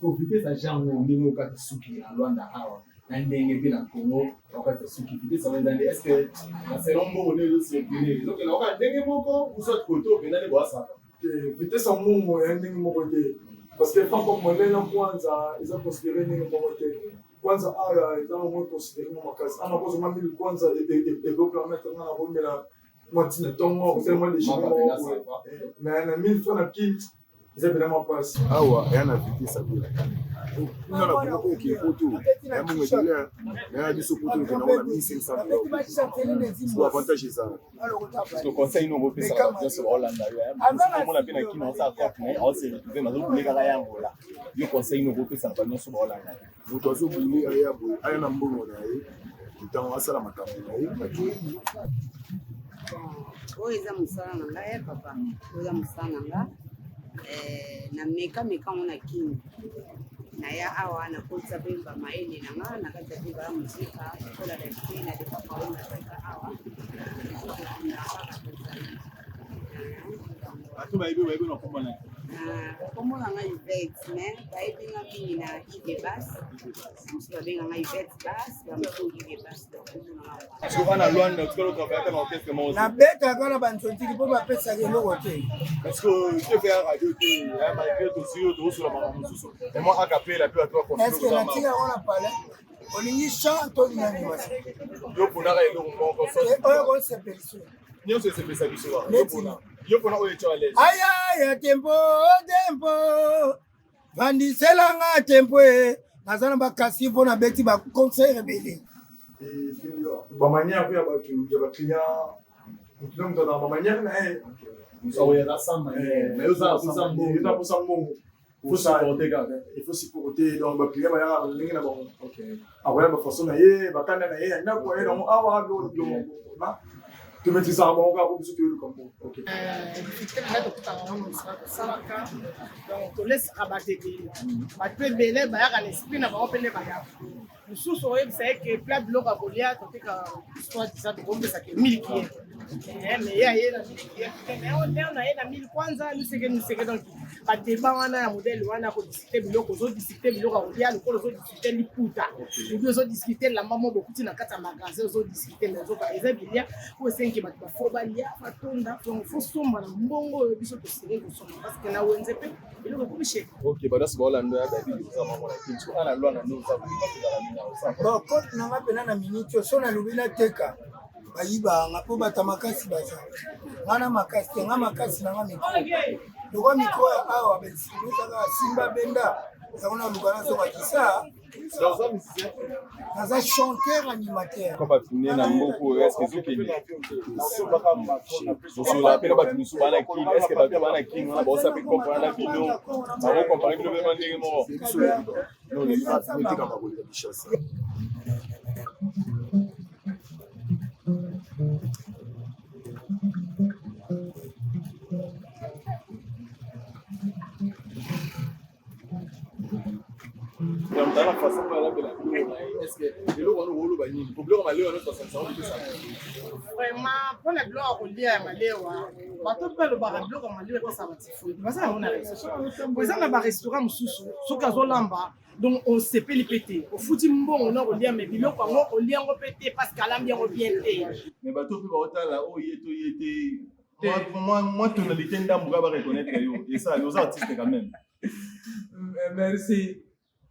Sikoyo vitesse ya genre oyo ndenge okata suki na Luanda awa na ndenge mpe na Congo okata suki vitesse yango eza nde est ce que na selon mbongo nde ezo circuler ezokenda kaka ndenge moko ou soit kote oyo mpenza nde boasaka? Vitesse ya mbongo ya ndenge moko te parce que franc congolais na kwanza eza considéré ndenge moko te. Kwanza awa eza moins considéré mwa makasi. Awa nakozwa mwa 1000 kwanza ekopermettre nga na komela mwa ntina ntongo kosala mwa déjeuner moko boye. Mais na 1000 francs na Kin eza mpena mwa mpasi. Awa eya na vitesse ya bien. Kuna na Congo oke poto ya mbongo ebele na biso poto okenda ngo na 1500 so avantage eza Parce que conseil nini okopesa na bato nyonso baolanda yo omona mpe na kino osala cope na ye aose retrouve nazobule kaka ya Angola yo conseil nini okopesa na bato nyonso baolanda yo? Moto azobule aya boye aya na mbongo na ye ntango asala makambo na ye akei. Oyo eza mosala na ngai papa, oyo eza mosala na nga na meka meka yango na Kin naya awa nakotisa mpe bamayele na nga na kati ya Viva la Musica lokola dashte na depapa oyo nazalaka awa ezokokunda kaka tozali. Bato bayebi bayebi na kombo na kombo na nga Yvette, mais bayebi nga mingi na Yves Bass, mosusu babenga nga Yvette Bass, bamosusu Yves Bass, donc kombo na nga. Soki na Luanda otikali otravaille ata na orchestre moko te? Nabetaka na banzontiki mpo bapesaka eloko te. Parce que te ya radio te, malgré tozwi oyo tozosola makambo mosusu, mais mwa acapella mpe bato baconfie. Est-ce que natika yango na palais? Olingi chant to olingi animation? Yo ponaka eloko moko. Oyo kosepelisa nyonso esepelisa biso kaka. Yo pona oyo etya à l'aise. Ayaya tempo tempo vandiselanga tempo e naza na bakasi mpo nabeti baconcert ebele. Bamanière mpe ya bato ya baclient, moto na moto azala bamanière na ye. Oza posa mbongo, faut supporter kaka. Il faut supporter, donc baclient bayaka ndenge na bango, akoya bafaçon na ye, bakanda na ye ya ndako aye nango awa tomaîtrisaka bango kaka po biso toyeluka mbongo. Difficulté na ngai tokutaka wana mosala tosalaka, donc tolesaka bato ebele, bato ebele bayaka na esprit na bango mpe nde bayaka. Mosusu oyebisa ye ke plat biloko ya kolia toteka soit disant tokompesaka miliki ye, mais ye aye na miliki ye, mais na ye na mili kwanza miseke miseke. Donc badeba wana ya modele wana kodiscute biloko, ozodiscute biloko ya kolia lokola ozodiscute liputa obi ozodiscute lamba mo bokuti na kati ya magasin ozodiscute, mais ozoka eza bilia oyo esengi bato bafo balia batonda. Donc fo somba na mbongo oyo biso tosengeli kosomba parce que na wenze mpe biloko ekomi cher. Ok, bato baolanda ya bayebi oza mama na Kin so ana Luanda nde oza kozala nini osala? Bon, compte na nga mpena na minute oyo so nalobi nateka bayibanga mpo bato makasi baza nga na makasi te, nga makasi na nga micro lokwa micro ya awa bainstrument kaka simba benda yango naluka nazonga kisa. Naza chanteur animateur. Kwa bafine na mboka oyo eske ezokende osola mpe na bato mosusu bana Kin, eske bato bana Kin wana baosa mpe comprendre na bino, bakocompare bino mpe ndenge moko? Etekama koleka Kinshasa. Tala façon oyo alambela biloko na ye, est ce que eloko wana okoloba nini po biloko malewa nyonso basangisaka ngo epesaka? Vraiment, mpona biloko ya kolia ya malewa, bato mpe balobaka biloko ya malewa epesaka batyphoïde, baza yango na raison. Po eza na barestaurant mosusu soki azolamba, donc osepeli mpe te, ofuti mbongo na kolia, mais biloko yango olia yango mpe te parce que alambi yango bien te. Mais bato mpe baotala oyo ye to ye te, mwa tonalité ndambu kaka bareconnaître yo, esala oza artiste quand même. Merci.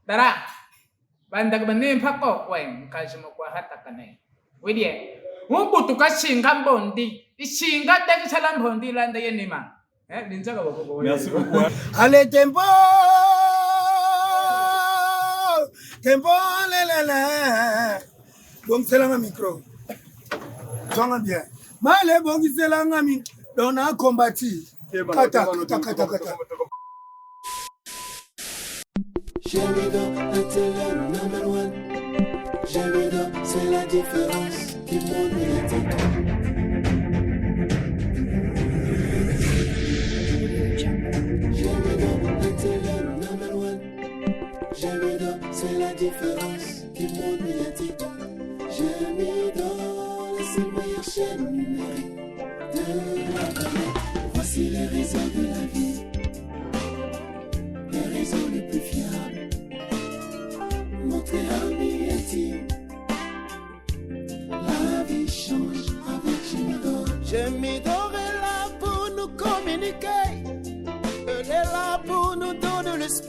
Tara, bandaka banempa kokwe nkajima kwa hatakane. Widie, ungutuka shinga mbondi, ishinga tekishala mbondi ilanda yenima. Eh, linzaka bokoko. Merci beaucoup. Ale tempo tempo lelele bongiselanga micro zwanga bien male bongiselanga mi donc na combati kata kata kata kata. Jamido, la télé number one. Jamido, c'est la différence du monde médiatique. Jamido, la télé number one. Jamido, c'est la différence du monde médiatique. Jamido, la seule meilleure chaîne numérique de la planète. Voici les réseaux de la vie, les réseaux les plus fiables.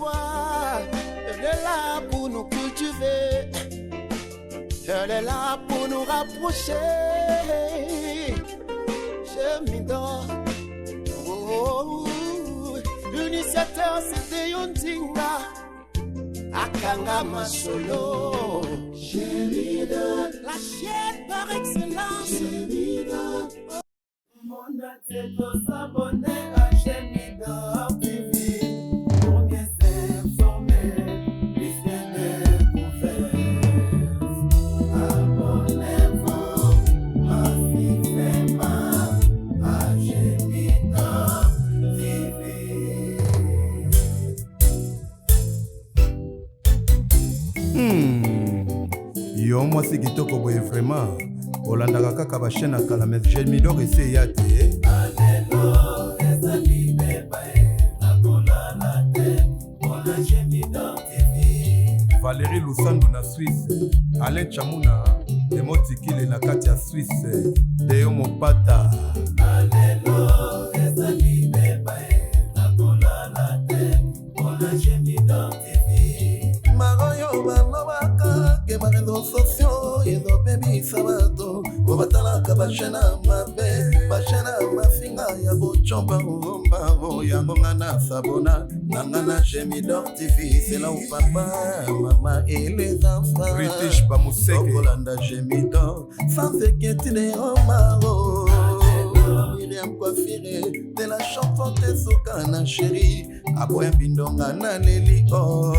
espoir. Elle est là pour nous cultiver. Elle est là pour nous rapprocher. Gemidor. Oh, oh, L'initiateur, c'était Yondinga. Akanga Masolo. Gemidor. La chaîne par excellence. Gemidor. Monde entier s'abonner à Gemidor TV pour mieux s'informer, plus de découvertes. Abonnez-vous massivement à Gemidor TV. Yo mwasi kitoko boye, vraiment olandaka kaka bachaîne ya kala, mais Gemidor esi eya te. Alelo ezali beba e nakolala te mpona Gemidor TV. Valérie Lusandu na Suisse, Alain Chamuna Demotikile na kati ya Suisse, Deo Mopata. Alelo ezali beba e nakolala te mpona Gemidor TV. Maroyo balobaka ke baréseaux sociaux ezobebisa bato po batalaka bachaîne ya mabe, bachaîne ya mafinga ya bocomba ombao. Yango nga na sabona nanga na Gemidor TV, c'est là où papa, mama et les enfants British Bamuseke okolanda Gemidor sans inquiétude. Omaro Miriam Coiffure de la chanson te suka na chéri aboya mbindonga naleli o.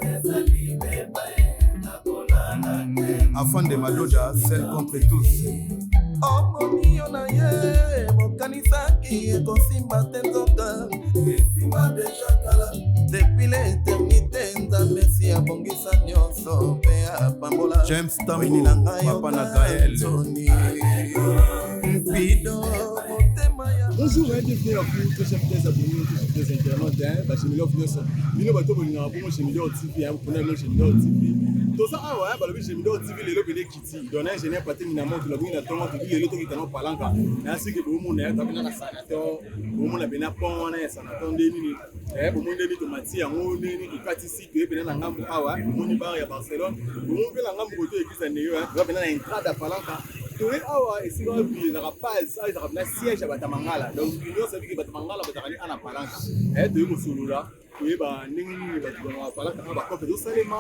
Ezali beba e nakolala te. Afin de Madoda, seul contre tous. Omoni yo na ye bokanisaki ekosimba te, nzoka esimba déjà kala depuis l'éternité. Nzambe esi abongisa nyonso mpe apambola. James Tambo, papa na Gaël. Mpido motema ya Bonjour et bienvenue à vous, très chers fidèles abonnés, très chers fidèles internautes, hein, ba Gemidor nyonso. Bino bato bolingaka bongo Gemidor TV, hein, mpona bino Gemidor TV. Toza awa, hein, balobi Gemidor TV lelo pene kiti. Donc ingénieur Patrick Minamo tolabongi na ntongo tobi lelo tokita na palanka. Na sike bomona ya tapena na sanaton, bomona pena pont wana ya sanaton nde nini. Eh, bomoni nde nini tomati yango nde nini tokatisi toye pena na ngambo awa, bomoni bar ya Barcelone, bomoni mpe na ngambo koto église ya Neyo, hein, toza pena na entrada ya palanka. Toye awa esika wapi ezalaka pase awa, ezalaka na siège ya bato ya mangala. Donc nyonso abiki bato mangala bazalaka ni ana palanka. Toye kosolola, toyeba ndenge nini bato bangaka palanka awa, bakope ezosalema,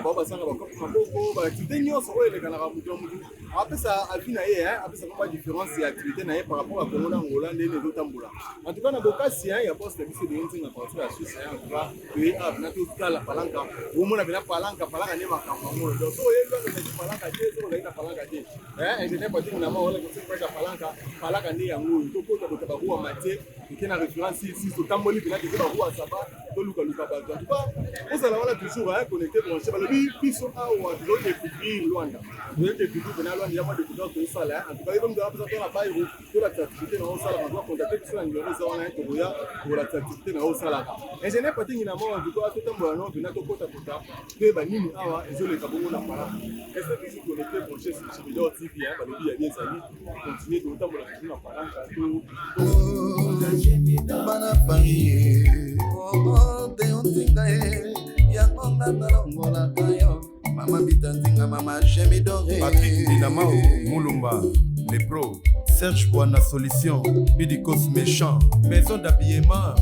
bao basanga bakope maboko, baactivité nyonso oyo elekanaka. Moto na motu apesa avis na ye, apesa mwa différence ya activité na ye par rapport à Congo na Angola, ndenge ezotambola. En tout cas na bokasi ya poste na biso ebenge ntinga partir ya Suisse. En tout cas toye awa pena totala palanka, omona pena palanka, palanka nde makambo yango. Donc soki oyebi wana ozali palanka te, soki ozali na palanka te, ingénieur Patrick Nama wala conseil ya palanka, palanka nde yango oyo. Tokota kota baruwa matie, toke na référence 6, totamboli mpena toke baruwa saba, tolukaluka bato. En tout cas ozala wana toujours connecté, branché. Balobi biso awa tozodécouvrir Lwanda, tozodécouvrir mpena Lwanda ya mwa découverte tozosala. En tout cas yeba moto apesa to na bairo, tolakisa activité na osalaka, toa contacte biso na numéro eza wana, tokoya tokolakisa activité na osalaka. Ingénieur Patrick Nama, en tout cas totambola no mpena tokotakota, toyeba nini awa ezoleka bongo na palanka. Reste toujours connecté, branché sur Gemidor TV, balobi ya bien ezali continue, totambola toujours na palanka to. Bana Paris te otinga ye yango nga nalongolaka yo mama Bita Nzinga, mama Gemidore. Patrik Dinamao Mulumba, les pros. Serge Bwana Solution, Bidicos Méchant, Maison d'habillement.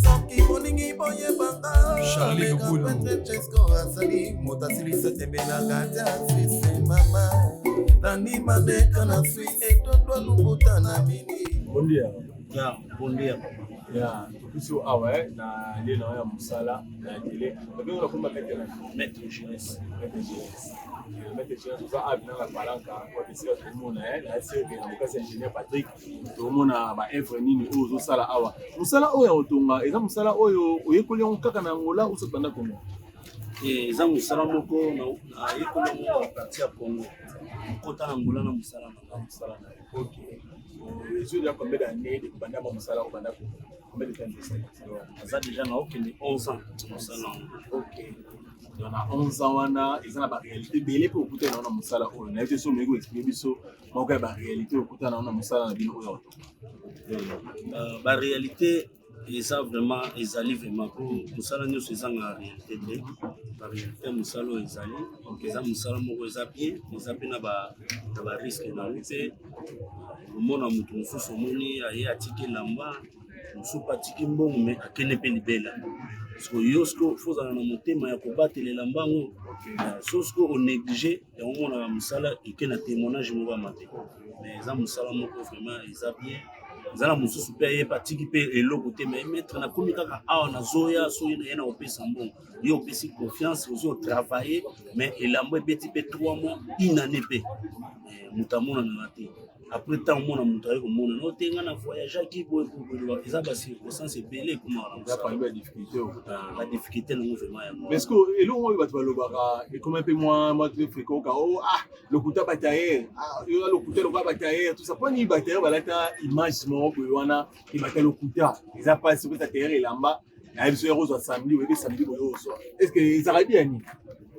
Soki bolingi boyebanga. Charlie Lukulu. Chesco azali moto asilisa tembe na kati ya Suisse, mama Dani Madeka na Suisse etondwa lumbuta na mini. Bon dia. Ya, bon dia papa. Ya topesi yo awa na lie na yo ya mosala na tele, babengi na komba maître na Maître Jeunesse. Maître Jeunesse, maître Jeunesse, oza awa na palanka wapi esika tomona na seke na bokasi ya ingénieur Patrick, tomona baœuvre nini oyo ozosala awa? Mosala oyo ya kotonga eza mosala oyo oyekoli yango kaka na Angola oso banda Congo? Eza mosala moko nayekoli yango na partie ya Congo, kota na Angola na mosala na nga. Mosala na yo, ok. Ezwi déjà combien d'années depuis banda mwa mosala obanda Congo? Combien de temps ezosala? Aza déjà na okende 11 ans mosala yango. Ok, donc na 11 ans wana eza na baréalité ebele mpe okutana nango na mosala oyo. Nayebi te so omoki koexpliquer biso moko ya baréalité okutana nango na mosala na bino oyo ya kotonga. Baréalité. Eza vraiment, ezali vraiment po mosala nyonso ezanga réalité te. Ba réalité ya mosala oyo ezali, eza mosala moko eza bien, eza mpe na ba na ba risque na yango mpe. Omona moto mosusu omoni aye atiki elamba, mosusu mpe atiki mbongo mais akende mpe libela. Siko yo siko faut ozala na motema ya kobatela elamba yango. So siko onéglige yango, omonaka mosala eke na témoignage moko ya mabe. Mais eza mosala moko vraiment eza bien. Eza na mosusu mpe aye atiki mpe eloko te, mais maître nakomi kaka awa, nazoya soki naye na kopesa mbongo, ye opesi confiance, ozo travailler, mais elamba ebeti mpe 3 mois, une année mpe moto amonanaka te. Après ntango omona moto aye komona no te, nga na voyageaki boye boye, eza bacirconstance ebele ekomaka na mosala, badifficulté nango vraiment yango. Mais ce que eloko oyo bato balobaka ekoma mpe mwa très fréquent ka o ah lokuta batailleur, ah yo lokuta lokola batailleur, tout ça. Mpo nini batailleur balata image moko boye wana ebata lokuta? Eza mpasi opesa tailleur elamba, nayebi so ya kozwa samedi, oyebi samedi boye ozwa. Est ce que ezalaka bien nini?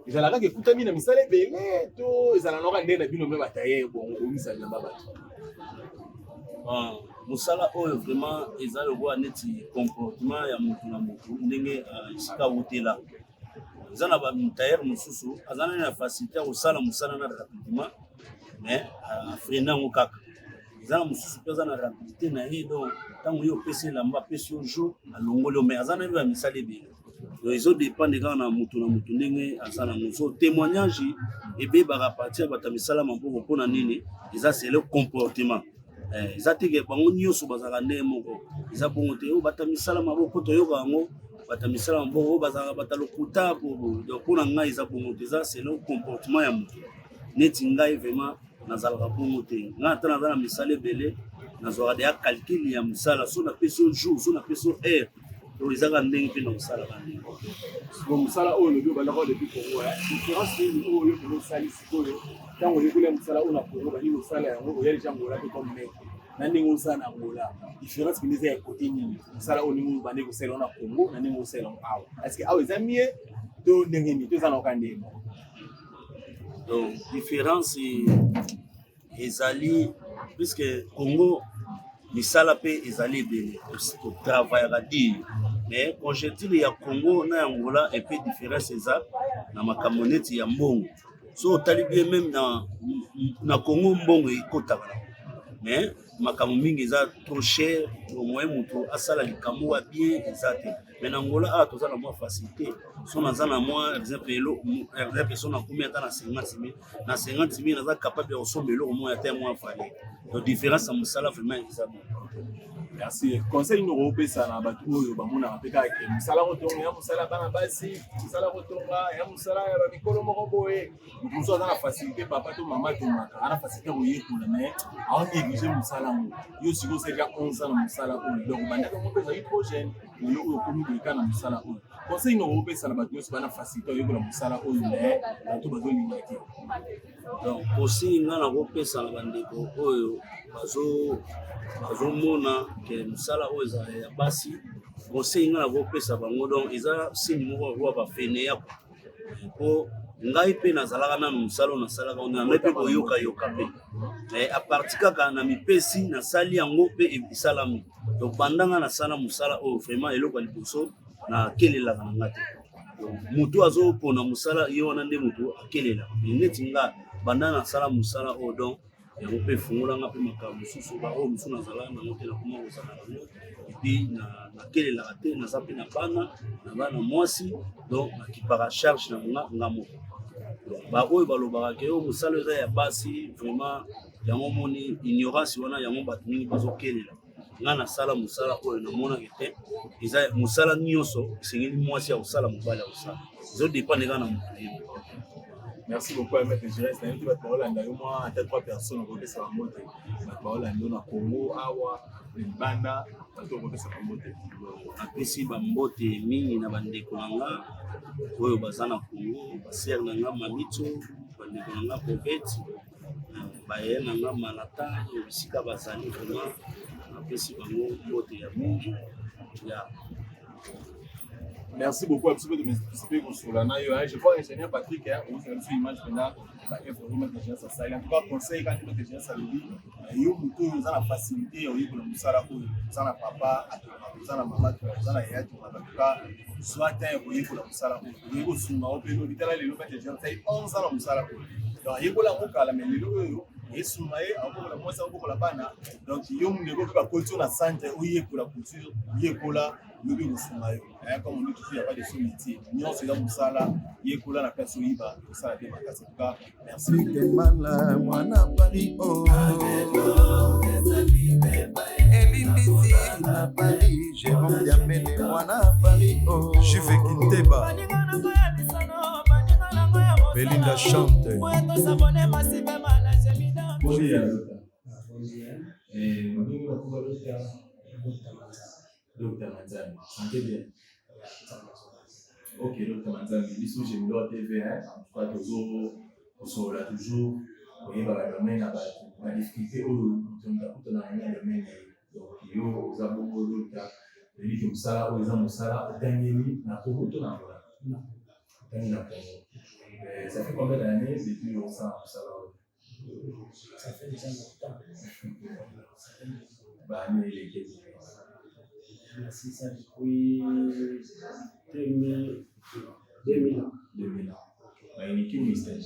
Ezalaka kaka ekutami na misala ebele to ezala noka nde na bino mpe batailleur bongo bomisa bilamba bato? Mosala oyo vraiment eza lokola neti comportement ya motu na motu, ndenge esika awutela. Eza na batailleur mosusu aza nani na facilité ya kosala mosala na rapidement, mais afreine yango kaka. Eza na mosusu mpe aza na rapidité na ye, donc ntango ye opesi elamba, apesi yo jour, alongoli yo, mais aza na ye misala ebele. Donc ezodépendre kaka na motu na motu ndenge aza nango. So témoignage ebebaka partir ya bato ya misala maboko. Mpona nini? Eza selon comportement. Eza te ke bango nyonso bazalaka ndenge moko, eza bongo te. Oyo bato ya misala maboko toyoka yango, bato ya misala maboko oyo bazalaka bato ya lokuta. Donc mpona ngai eza bongo te, eza selon comportement ya motu. Neti ngai vraiment nazalaka bongo te. Ngai ata naza na misala ebele, nazwaka deya calcul ya mosala. So napesi yo jour, so napesi yo heure, donc ezaka ndenge mpe na kosalaka ndenge. Bon, mosala oyo olobi obandaka depuis Congo, différence nini oyo oyo osali sikoyo ntango oyekoli ya mosala oyo na Congo, bandi kosala yango, oya deja Angola mpe comme maître, na ndenge osala na Angola, différence mpenza eza ya kote nini? Mosala oyo ndenge obandi kosala yango na Congo na ndenge osala yango awa, est ce que awa eza mieux to ndenge nini, to eza na oka ndenge moko? Donc différence ezali puisque Congo misala mpe ezali ebele, totravaillaka dire, mais conjoncture ya Congo na ya Angola epe différence eza na makambo neti ya mbongo. So otali bien, même na Congo mbongo ekotaka, mais makambo mingi eza trop cher, moyen moto asala likambo ya bien eza te. Mais na Angola awa toza na mwa facilité. So naza na mwa exemple, exemple so nakomi ata na 50 000, na 50 000 naza capable ya kosomba eloko moko ata ya mwa valeur. Donc différence ya mosala vraiment eza bon. Merci. Conseil nini okopesa na bato oyo bamonaka mpe kaka ke mosala kotonga ya mosala bana basi, mosala kotonga ya mosala ya bamikolo moko boye? Moto mosusu aza na facilité, papa to mama atongaka, aza na facilité koyekola, mais aonéglige mosala yango. Yo sikoyo osalika 11 ans na mosala oyo, donc obandaki yango mpe ozali trop jeune, lelo oyo okomi koyeka na mosala oyo. Conseil nini okopesa na bato nyonso bana facilité oyekola mosala oyo, mais bato bazolinga te? Donc conseil nga nakopesa na bandeko oyo bazomona ke mosala oyo ezala ya basi, conseil nga nakopesa bango, donc eza signe moko ya bafainéants. Po ngai mpe nazalaka nanu mosala oyo nasalaka, na ngai mpe koyokayoka mpe, mais à partir kaka na mipesi nasali yango mpe esalami. Donc banda nga nasala mosala oyo, vraiment eloko ya liboso nakelelaka na nga te. Motu azopona mosala ye wana nde motu akelela. Neti nga banda nasala mosala oyo, donc yango mpe efungolanga mpe makambo mosusu baoyo mosusu nazalaka nango te, nakoma kozala nango. Et puis nakelelaka te, naza mpe na bana, naza na mwasi, donc nakipaka charge na nga nga moko. Baoyo balobaka ke oyo mosala eza ya basi, vraiment yango moni ignorance wana, yango bato mingi bazokelela. Nga nasala mosala oyo, namonaka te eza mosala nyonso esengeli mwasi ya kosala, mobali ya kosala, ezodépendre kaka na moto ye. Merci beaucoup, maître Gérès. Nayebi te bato baolanda yo, mwa ata trois personnes okopesa bango te, bato baolanda yo na Congo awa, libanda, bato okopesa bango te? Napesi bambote mingi na bandeko na nga oyo baza na Congo, basere na nga Mamito, bandeko na nga Bobet, baye na nga Malata, oyo bisika bazali, vraiment napesi bango mbote ya mingi ya. Merci beaucoup à biso mpe tosepeli kosola na yo. Je crois ingénieur Patrick ozala biso image mpenza ba œuvre oyo maître Gérard asali. En tout cas conseil kaka maître Gérard alobi yo moto oyo oza na facilité ya oyekola mosala oyo, oza na papa atongaka, oza na mama atongaka, oza na yaya atongaka, en tout cas zwa temps ya koyekola mosala oyo, okoki kosunga yo mpe lobi. Tala lelo maître Gérard asali 11 ans na mosala oyo, donc ayekola yango kala, mais lelo oyo esunga ye akobokola mwasi, akobokola bana. Donc yo ndeko mpe bakoti yo na centre oyekola couture, yekola, lobi ekosunga yo. Comme on dit toujours, y a pas de sous métier, nyonso eza mosala. Yekola na place oyiba, osala bien makasi. En tout cas merci. Mala mwana Paris oh. Elimbisi na Paris, Jérôme Diamene mwana Paris oh. Jive Kinteba, Belinda chante. Bon dia, docteur. Eh, babengi bakuba docteur. Docteur Manzambi, santé bien. Ok, docteur Manzambi, biso Gemidor TV, hein, en tout cas tozo kosolola toujours koyeba ba domaine na bato, ba difficulté oyo moto moto akutana na yango na domaine na ye. Donc yo oza bongo docteur, oyebi ke mosala oyo eza mosala otangeli na Congo to na Angola? Otangi na Congo. Eh, ça fait combien d'années depuis osala mosala oyo? Ça fait déjà longtemps. Ba année eleki. Merci, ça depuis 2000, 2000 ans. 2000 ans. Bayiniki mystère.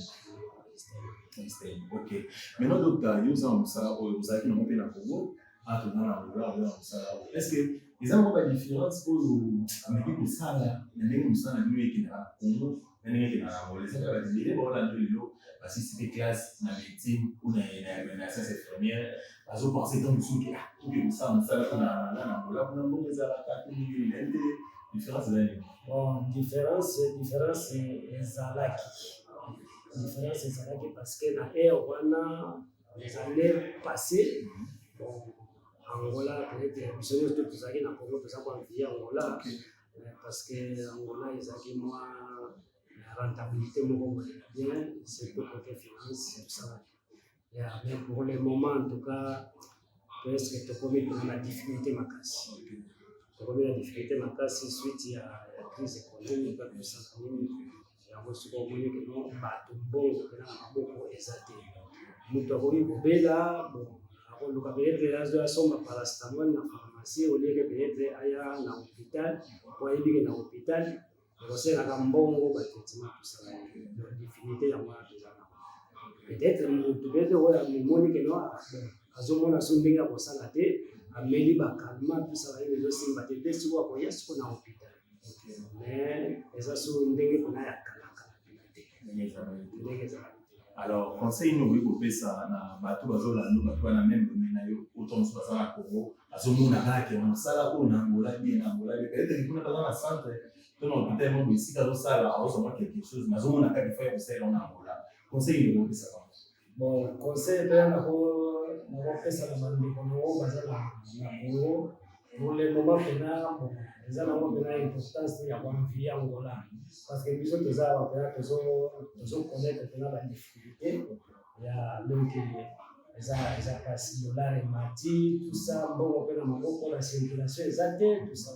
Mystère. Ok. Maintenant, docteur, yo oza na mosala oyo ozalaki nango mpe na Congo, awa toza na Angola, oza na mosala oyo. Est-ce que eza mwa ba différence oyo ameki kosala na ndenge mosala na bino ekendaka na Congo na ndenge ekendaka na Angola? Eza kaka bato ebele baolanda yo lelo basisi mpe classe na médecine ou na science infirmière, bazopense ntango mosusu ke ah, toke kosala mosala mpo na Angola kuna mbongo ezalaka to ndenge nini, nayebi te différence eza nini. Bon, différence ezalaki. Différence ezalaki parce que na ère wana, les années passées, bon, Angola, peut-être biso nyonso tozalaki na Congo, toza koenvie Angola, parce que Angola ezalaki mwa rentabilité moko boye bien, surtout côté finance tosalaki. Yeah, mais pour le moment, en tout cas, presque tokomi mpena na difficulté makasi. Tokomi na difficulté makasi suite ya crise économique, tosala nini yango. Soki omoni ke no bato mbongo mpena na maboko eza te, moto akoki kobela, bon, akoluka peut-être azwa asomba paracétamol na pharmacie au lieu que peut-être aya na hôpital, po ayebi ke na hôpital ekosalelaka mbongo, batraitement tosala. Donc difficulté yango wana toza na peut-être motu peut-être oyo amemoni ke no azomona so ndenge akosala te, ameli bacalmants, tosala nini, ezosimba te nde sikoyo akoya sikoyo na hôpital. Mais eza so ndenge mpona ya kalakala mpena te, ndenge ezalaki te. Alors conseil nini okoki kopesa na bato bazolanda, bato bana même domaine na yo, oto mosusu baza na Congo, azomona kaka ke mosala oyo na Angola bien, na Angola bien, peut-être kuna baza na centre to na hôpital moko esika azosala, azozwa mwa quelque chose, mais azomona kaka ifo ya kosalela na Angola, conseil nini okopesa bango? Bon, conseil mpe nakopesa na bandeko nango baza na Congo pour le moment mpena, bon, eza nango mpena importance ya koenvie Angola, parce que biso toza awa mpena tozoconnaître mpena badifficulté ya, donc eza mpasi, dollar emati, tout ça, mbongo mpe na maboko na circulation eza te, tout ça.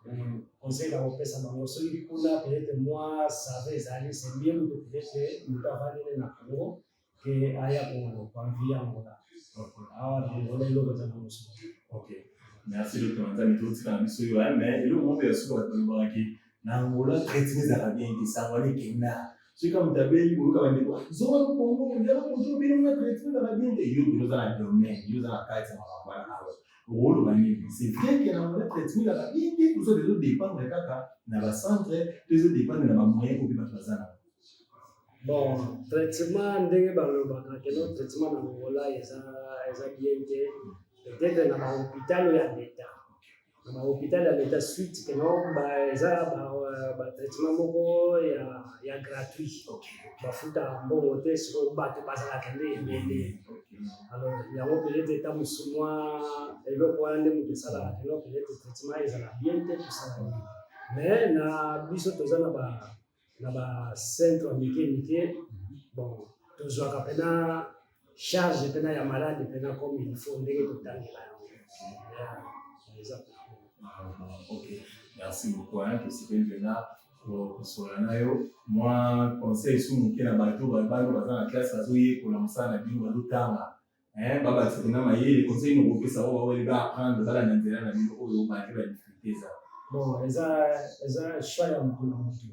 Donc conseil nakopesa bango, soki kuna peut-être mwa save ezali, c'est mieux moto peut-être moto avandeli na Congo ke aya koenvie Angola. Awa na Angola eloko eza na mosusu. Ok, merci docteur Nzambe. Totika na biso yo, mais eloko moko ya suka, bato balobakaki na Angola traitement ezalaka bien te, sango wana ekenda, soki kaka moto abeli, boyoka bandeko zonga no Congo, yaka moto obeli mona traitement ezalaka bien te. Yo bino oza na domaine, yo oza na kati ya makambo wana awa, okoloba nini? C'est vrai ke na Angola traitement ezalaka bien te, tozo ezodépendre kaka na bacentre to ezodépendre na bamoyen oyo mpe bato baza nango? Bon, traitement, ndenge balobaka ke no traitement na Angola eza bien te, peut-être na bahôpital ya l'État, na bahôpital ya l'État, suite ke no eza batraitement moko ya gratuit, bafutaka mbongo te, sikoyo bato bazalaka nde ebele. Alors yango peut-être eta mosu mwa eloko wana nde moto esalaka ke no peut-être traitement ezala bien te, tosala nini. Mais na biso toza na bacentre mike mike, bon, tozwaka mpena charge mpena ya malade mpena comme il faut, ndenge totangela yango eza. Ok. Merci beaucoup hein, tosepeli mpenza kosolola na yo. Mwa conseil su moke na bato bana baza na classe bazoyekola mosala na bino bazotanga hein, babakisa mpenza mayele. Conseil nini okopesa bango bawele ba apprendre balanda nzela na bino oyo malgre ba difficulté eza? Bon, eza choix ya motu na motu.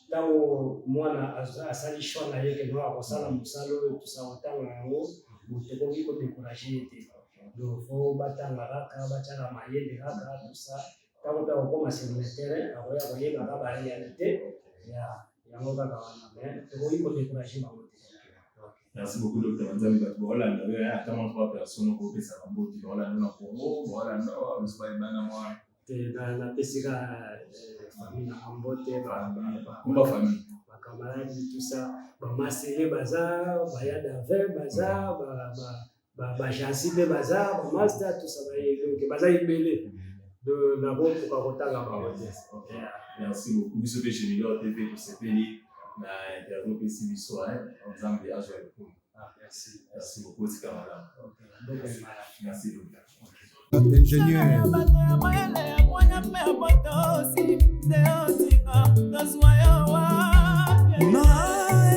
Ntango mwana asali choix na ye ke akosala mosala oyo tosa kotanga yango, tokoki kodécourage ye te. Donc faut batanga kaka, batiaka mayele kaka, tout ça. Ntango mpe akokoma sur le terrain, akoya koyeba kaka ba réalité ya yango kaka wana, mais tokoki kodécourage bango te. Merci beaucoup docteur Nzambe. Bato baolanda yo, ata mwa trois personnes okopesa bambote baolanda na Congo, baolanda biso bayebana mwa Te, napesi kaka famille na mbote, kumba famille, bacamarade, tout ça, bamasele baza, baya davin baza, bagensi mpe baza, bamaster, tout ça, donc baza ebele, nakokoka kotanga bango te. Merci beaucoup. Biso mpe chez Milor TV tosepeli na interview opesi biso. Nzambe azwa lokumu. Merci. Merci beaucoup, tika malamu. Merci docteur. Ingénieur. Na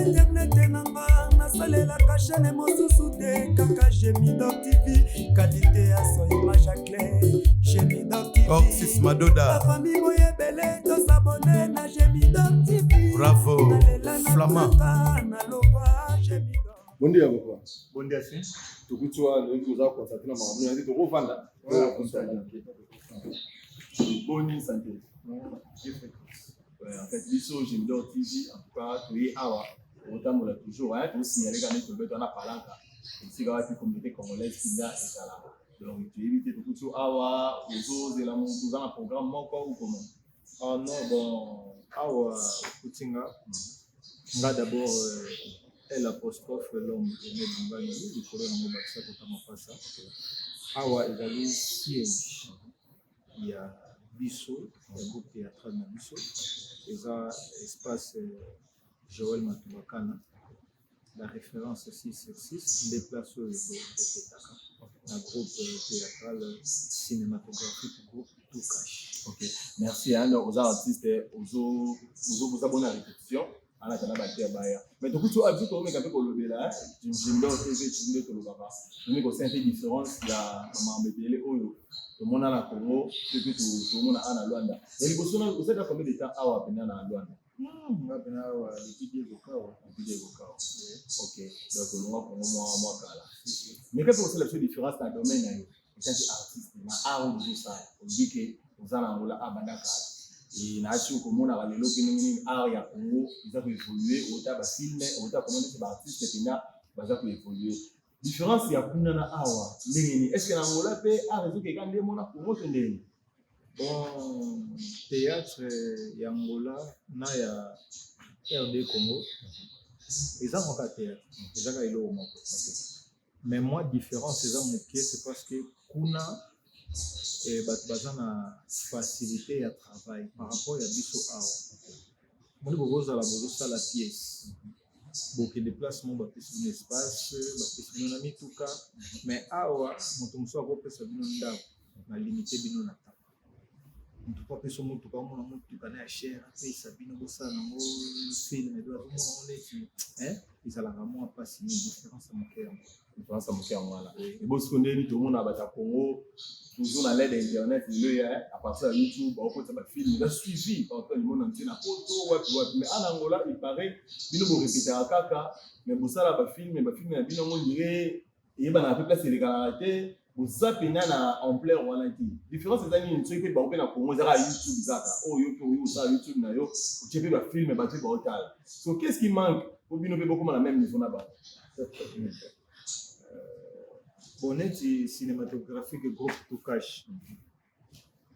internet nanga nasalelaka chaîne mosusu te, kaka Gemidor TV, qualité ya son, image ya clair, Gemidor TV. Oxys Madoda. Bafami boyebele, tosabone na Gemidor TV. Bravo. Nalela na Flamand. Naloba Gemidor. Bon dia papa. Bon dia si. Tokuti wana toyebi koza concentré na makambo na tokovanda. Boni santé? Ouais, en fait, biso Gemidor TV, en tout cas, toye awa, tokotambola toujours, hein, tosignale kaka neti tolobi wana palanka, esika wapi communauté congolaise mpenza ezalaka. Donc, toyebi te, tokuti yo awa, ozozela motu, oza na programme moko ou comment? Ah non, bon, awa okuti nga, nga d'abord L apostrophe l'homme aimé Bungani, likolo nango bakisa tata mapasa. Awa ezali siège ya biso ya groupe théâtral na biso, eza espace Joël Matubakana, la référence 6 sur 6, nde place oyo topetaka na groupe théâtral cinématographique groupe Toukash. Ok, merci. Hein, donc, oza artiste, ozo, ozo, oza bonne répétition. Alata na bato ya baya. Mais tokuti oyo biso tokomeka mpe kolobela Gemidor TV, nde tolobaka tomi kosala mpe différence ya bamakambo ebele oyo tomona na Congo mpe mpe tomona awa na Luanda. Ya liboso, na osalaka combien de temps awa mpenza na Luanda? Nga pena awa depuis Diego Kawa. Depuis Diego Kawa. Ok, donc olongwa Congo mwa kala. Mais mpe kosala biso différence na domaine na yo etaki artiste na art oyo ozosala, olobi ke oza na Angola abanda kala, naasi okomonaka lelo mpe ndenge nini art ya Congo eza koévolue, ota bafilm, ota komona ete baartiste mpenza baza koévolue. Différence ya kuna na awa ndenge nini? Est ce que na Angola mpe art ezokeka nde mona Congo to ndenge? Bon, théâtre ya Angola na ya RD Congo eza moko, théâtre ezaka eloko moko, mais moi différence eza moke, c'est parce que kuna bato baza na facilité ya travail par rapport ya biso awa. Moni bokozala bozosala pièce, bokende place moko, bapesi bino espace, bapesi bino na mituka, mais awa moto mosusu akopesa bino ndako na limite bino na temps. Moto po apesa motuka, omona motuka na ya cher, apesa bino bosala nango film, azomona ngo neti ezalaka mwa mpasi mingi. Différence ya moke yango. Différence ya moke yango wana. Ebosiko ndeni tomona bato ya Congo toujours na l'aide ya internet lelo ya à partir ya YouTube baokotisa bafilm eza suivi partout na monde entier, na poto, wapi wapi, mais ana Angola il paraît bino borepetaka kaka, mais bosala bafilm, bafilm na bino yango ndire eyebanaka mpe place elekanaka te, boza mpenza na ampleur wana te. Différence eza nini? Soki mpe bango mpe na Congo ezaka YouTube kaka oyo mpe oyo osala YouTube na yo, otie mpe bafilm, bato mpe baotala. So qu'est ce qui manque po bino mpe bokóma na même niveau na bango? Bon, neti cinématographique groupe Toukash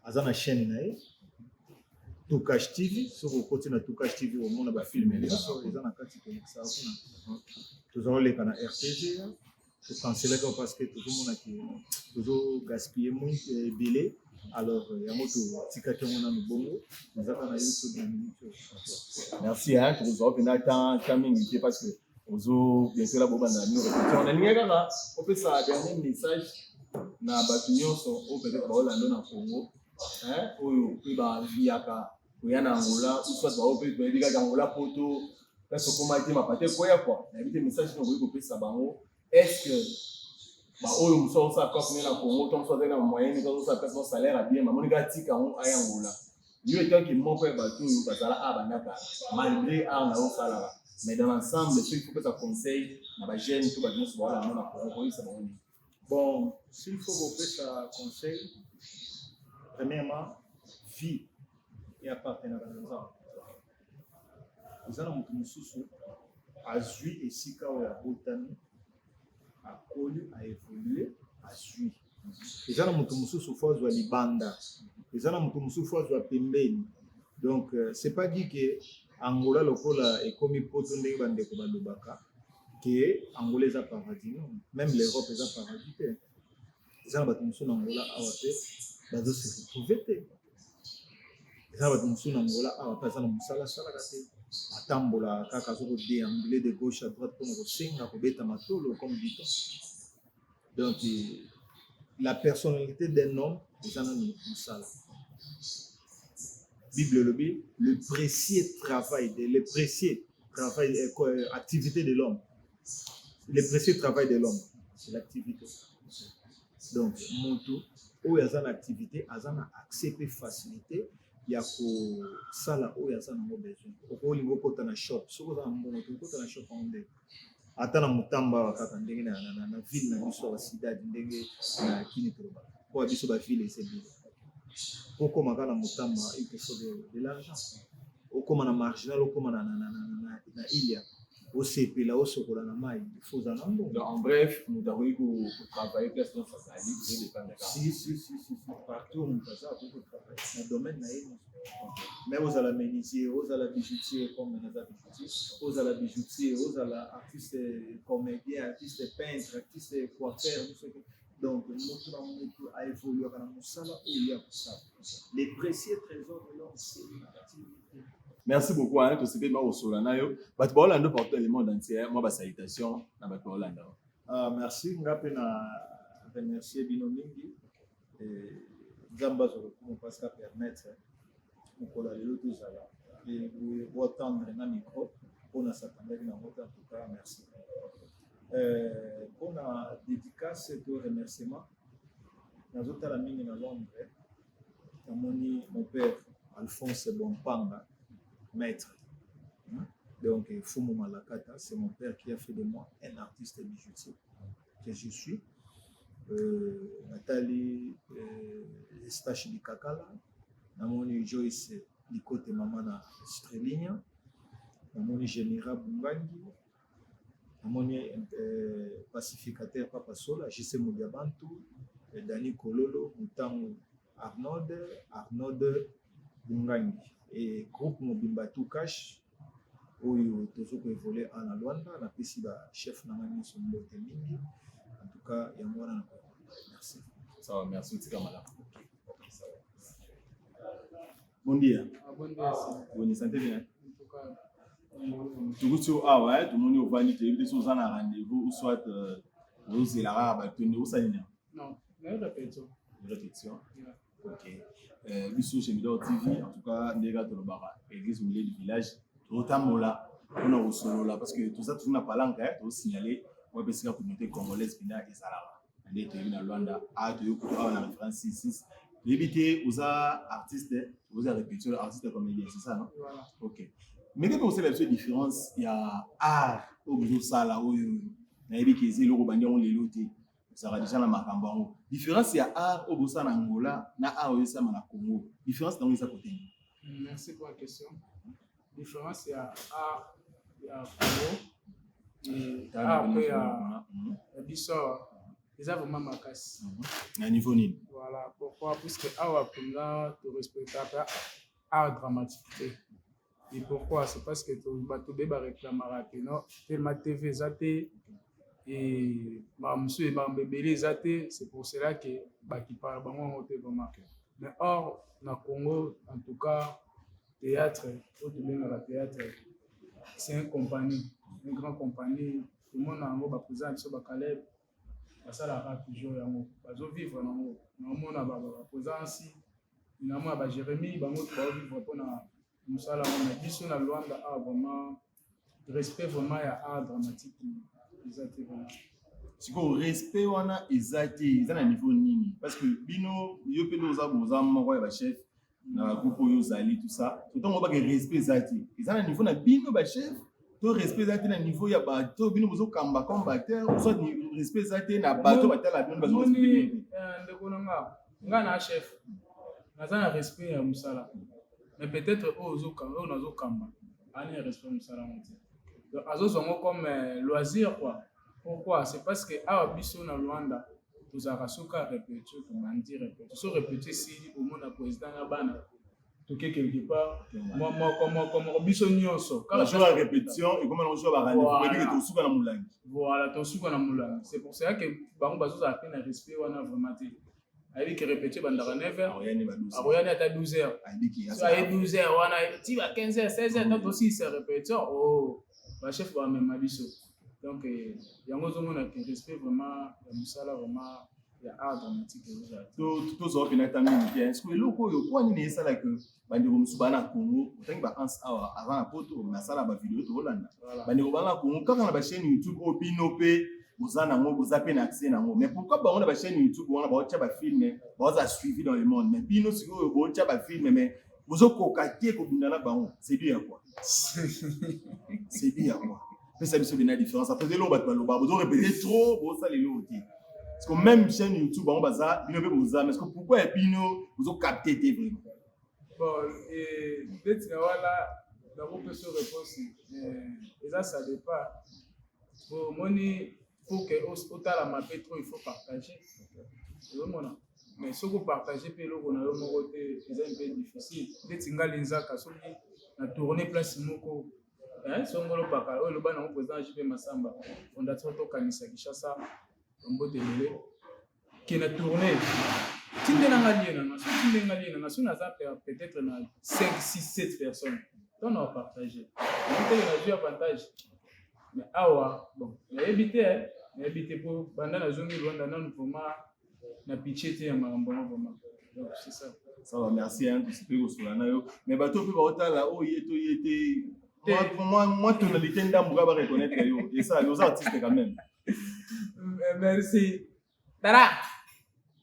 aza na chaîne na ye Toukash TV. Soki okoti na Toukash TV, omona bafilm nyonso eza na kati, tolekisaka kuna. Toza koleka na RTG, tokancelaki parce que tozomona ke tozogaspille ebele, alors yango totikaki yango nanu bongo, ezaka na YouTube na minute oyo. Merci hein, tokozwa mpenza temps mingi te parce que ozo bientôt la bobanda na bino répétition. Nalingi kaka opesa dernier message na bato nyonso oyo peut-être baolanda na Congo. Oyo mpe baviyaka koya na Angola ou soit baoyo mpe bayebi kaka Angola poto place okoma te mapate ekoya quoi. Nayebi te message nini okoki kopesa bango. Est ce que baoyo mosusu azosala cope ne na Congo to mosusu azali na moyen nini azosala place mo salaire ya bien bamoni kaka tika yango aya Angola. Yo etant que moko ya bato oyo bazala awa banda kala malgré art na yo osalaka mais dans l'ensemble soki faut pesa conseil na ba jeunes to bato nyonso baola yango na Congo koyebisa bango nini? Bon, s'il faut kopesa conseil, premièrement, vie e appartenaka na Nzambe. Eza na moto mosusu azwi esika oyo abotami, akoli, a evolue, azwi. Eza na moto mosusu fo azwa libanda, eza na moto mosusu fo azwa pembeni. Donc, euh, c'est pas dit que Angola lokola ekomi poto ndenge bandeko balobaka que Angola eza paradis non, même l'Europe eza paradis te. Eza na bato mosusu na Angola awa pe bazo se retrouver te. Eza na bato mosusu na Angola awa pe aza na mosala asalaka te, atambolaka kaka azo ko deambuler de gauche à droite mpona kosenga kobeta matolo comme dit-on. Donc la personnalité d'un homme eza nanu mosala. Bible elobi le précieux travail de le précieux travail euh, activité de l'homme le précieux travail de l'homme c'est l'activité. Donc mutu oyo aza na activité aza na accès pe facilité ya kosala oyo aza nango besoin. Okolinga okota na shop soki oza na mbongo te okota na shop yango nde ata na mutamba awa kaka ndenge na, na, na, na ville na biso awa cidade ndenge na kini tolobaka mpo ya biso baville eza ebele po okoma kaka na mutamba il te faut de, de l'argent okoma na marginal okoma na, na, na, na, na, na ilia osepela osokola na mai il faut ozala na mbongo. Donc en bref moto akoki kotravaille place nyonso azali ezodependre kaka. Si si si si si partout moto aza akoki kotravaille na domaine na ye nyonso mais ozala menuisier ozala bijoutier comme naza bijoutier ozala bijoutier ozala artiste comédien artiste peintre artiste coiffeur soki donc moto na moto aévoluaka na mosala oyo ye akosala. Les précieux trésors de l'homme c'est l'activité. Merci beaucoup hein, tosepeli mwa kosola na yo. Bato baolanda partout dans le monde entier, mwa ba salutations na bato baolanda. Ah, merci nga mpe na remercier bino mingi. Eh, Nzambe azwa lokumu parce que permettre mokolo ya lelo tozala boye boatendre na micro mpo na s'attendaki nango te en tout cas merci. Euh, mpo na dédicace to remerciement nazotala mingi na Londres namoni mon père Alphonse Bompanga maître donc Fumu Malakata c'est mon père qui a fait de moi un artiste bijoutier que je suis. Euh, natali euh, Estache Bikakala namoni Joyce Likote mama na Strelinia namoni Genera Bungangi namoni euh, pacificateur Papa Sola JC Mudiabantu Dani Kololo Mutangu Arnaud Arnaud Bungangi et groupe mobimba tout cash oyo tozo ko evoluer awa na Luanda napesi ba chef na ngai nyonso mbote mingi en tout cas yango wana na merci. Ça va, merci tika malamu. Bon dia. Ah, bon dia. Bonne santé bien. En tout cas. Tokuti yo awa eh, tomoni ovandi toyebi te soki oza na rendez-vous ou soit euh, ozozela kaka bato nde osali nini? Non, nayo répétition. Répétition. Yeah. Ok. Euh, biso chez Midor TV, en tout cas, ndenge kaka tolobaka, église au milieu du village, tozotambola mpona kosolola parce que toza toujours na palanka, eh, tozosignale wapi esika communauté congolaise mpenza ezalaka. Na ndenge toyebi na Luanda, awa toyebi kutu awa na référence 66. Toyebi te oza artiste, oza répétition, artiste comédien, c'est ça, non? Voilà. Ok. Mais ndenge osala biso différence ya art oyo bozosala oyo nayebi ke eza eloko bandi yango lelo te. Ozalaka dejà na makambo yango. Différence ya art oyo bosala na Angola na art oyo esalama na Congo, différence nango eza kote nini? Merci pour la question. Différence ya art ya Congo et art mpe ya ya biso awa eza vraiment makasi. Na niveau nini? Voilà, pourquoi? Puisque awa mpenza to respectaka art dramatique te. Et pourquoi? C'est parce que bato be ba réclamaka que non, tellement TV eza te et makambo mosusu makambo ebele eza te, c'est pour cela que bakipaka bango yango te vraiment. Mais or na Congo en tout cas théâtre oyo tobengaka théâtre c'est une compagnie, une grande compagnie. Tomona yango ba président na biso ba Caleb basalaka toujours yango, bazo vivre nango. Naomona ba présidence Namona ba Jérémie bango baovivre mpona mosala wana. Biso na Luanda awa vraiment respect vraiment ya art dramatique eza te vraiment. Sikoyo respect wana eza te, eza na niveau nini? Parce que bino, yo mpe nde oza boza moko ya bachef na groupe oyo ozali, tout ça, so ntango obake respect eza te, eza na niveau na bino bachef, to respect eza te na niveau ya bato bino bozokamba comme baacteur, ou soit respect eza te na bato batala bino? Moni ndeko na nga, nga na chef naza na respect ya mosala, mais peut-être oyo ozokamba, oyo nazokamba ani ya respect ya mosala yango te. Donc azozwa yango comme loisir quoi. Pourquoi? C'est parce que awa biso na Luanda tozalaka soki ya répétition, tobandi répétition, so répétition esili, omona président na bana toke quelque part, mwa moko moko moko, biso nyonso. Kaka jour ya répétition ekoma nango jour ya barendez-vous, oyebi ke tosuka na molangi. Voilà, tosuka na molangi. C'est pour cela que bango bazozala mpe na respect wana vraiment te. Ayebi ke répétition ebandaka 9 heures, akoyani ata 12 heures, so aye 12 heures wana ti ba 15 heures, 16 heures, tango tosilisa répétition, oh, bachef bamema biso. Donc yango ozomona ke respect vraiment ya mosala vraiment ya art dramatique ezozala te. Tozwa mpena ata mingi te. Siko eloko oyo mpo nini esalaka bandeko mosusu baa na Congo, otangi ba Hans awa aza na poto, asala bavideo, tokolanda bandeko baa na Congo kaka na bachaîne YouTube oyo bino mpe boza nango, boza mpe na accès nango, mais pourquoi bango na bachaîne YouTube wana baotya bafilme, baoza suivi dans le monde, mais bino sikoyo bootya bafilme mais bozokoka te kobunda na bango? C'est dû à quoi? C'est dû à quoi? Pesa biso bena différence. Après eloko bato baloba, bozo répéter trop, bosala eloko te. Parce que même chaîne YouTube bango baza, bino mpe boza, mais pourquoi ya bino bozocapte te vraiment? Bon, ndeti na wana nakopesa réponse, eza ça dépend. Omoni, pour que otalama mpe trop, il faut partager, ozomona. Mais soki opartage mpe eloko na yo moko te, eza un peu difficile. Ndeti nga Linzaka, soki na tourne place moko songolo paka oyo eloba nango président JP Masamba, fondateur Tokanisa Kinshasa, mbote ebele, ke na tourne, tindelanga lien nanga. So tindenga lien nanga, so naza peut-être na 5, 6, 7 personnes, to na partage teke nazwi avantage. Mais awa, bon, nayebi te, nayebi te, po banda nazongi Rwanda nanu vraiment na pitié te ya makambo yango vraiment. Donc c'est ça. Ça va, merci hein, tosepeli kosola na yo. Mais bato mpe baotala oyo ye to ye te, mwa tonalité ndambo kaka bareconnaître yo, esala oza artiste quand même. Merci. Tara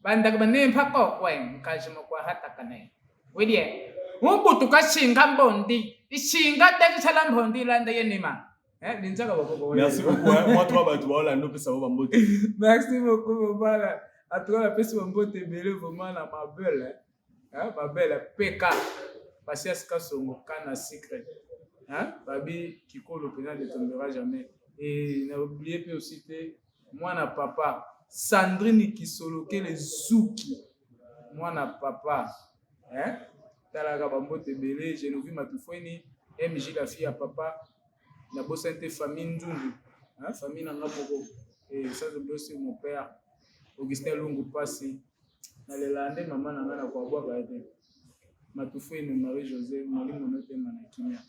bandaka banempa kokwe nkaji mokwahatakane widie umbutuka shinga mbondi ishinga tekishala mbondi ilanda yenima. Linzaka bakoko. Merci beaucoup hein. Moi trois bato baolanda, opesa bango bambote. Merci beaucoup mobala. En tout cas napesi bambote ebele vraiment na mabele, hein, mabele PK Patience Kasongo kana secret, hein, babi kikolo mpena ne tombera jamais. Et na oublié mpe aussi te mwana papa Sandrine Kisolokele Zuki, mwana papa, hein? Talaka bambote ebele Genovie Matufweni MJ, la fille ya papa. Nabosani te famille Nzundu, hein? Famille na nga moko. Et sans oublier aussi mon père Augustin Lungu Pasi, nalela nde mama na nga na koabwaka ye te. Matufweni Marie José, molimo notema na kimia.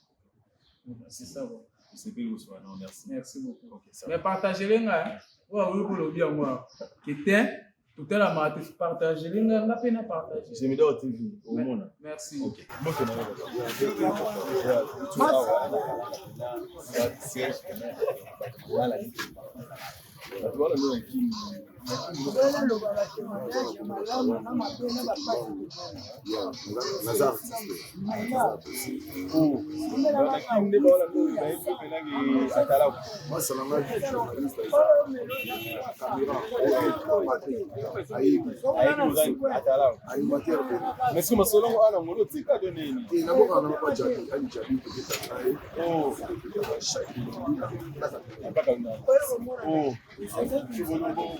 C'est ça quoi. Tosepeli kosola na, merci. Merci beaucoup. Ok, ça. Mais partagez nga oyo akoki kolobi yango awa ke te, totalamaka te, partage nga, nga mpe na partage. Gemidor TV omona. Merci. Ok, mbote na yo. Bato wana nde na Kini. Naza artiste. Na Kini nde bawana nde bayebi mpenaki atalaku. Masala nga journaliste, caméra ayebi. Atalaku. Animateur. Mais soki masolongo ana ngolo tika to nini? Te, nabokaka na papa Jabi ali Jabi, tobetaka na ye chaque kaka na oh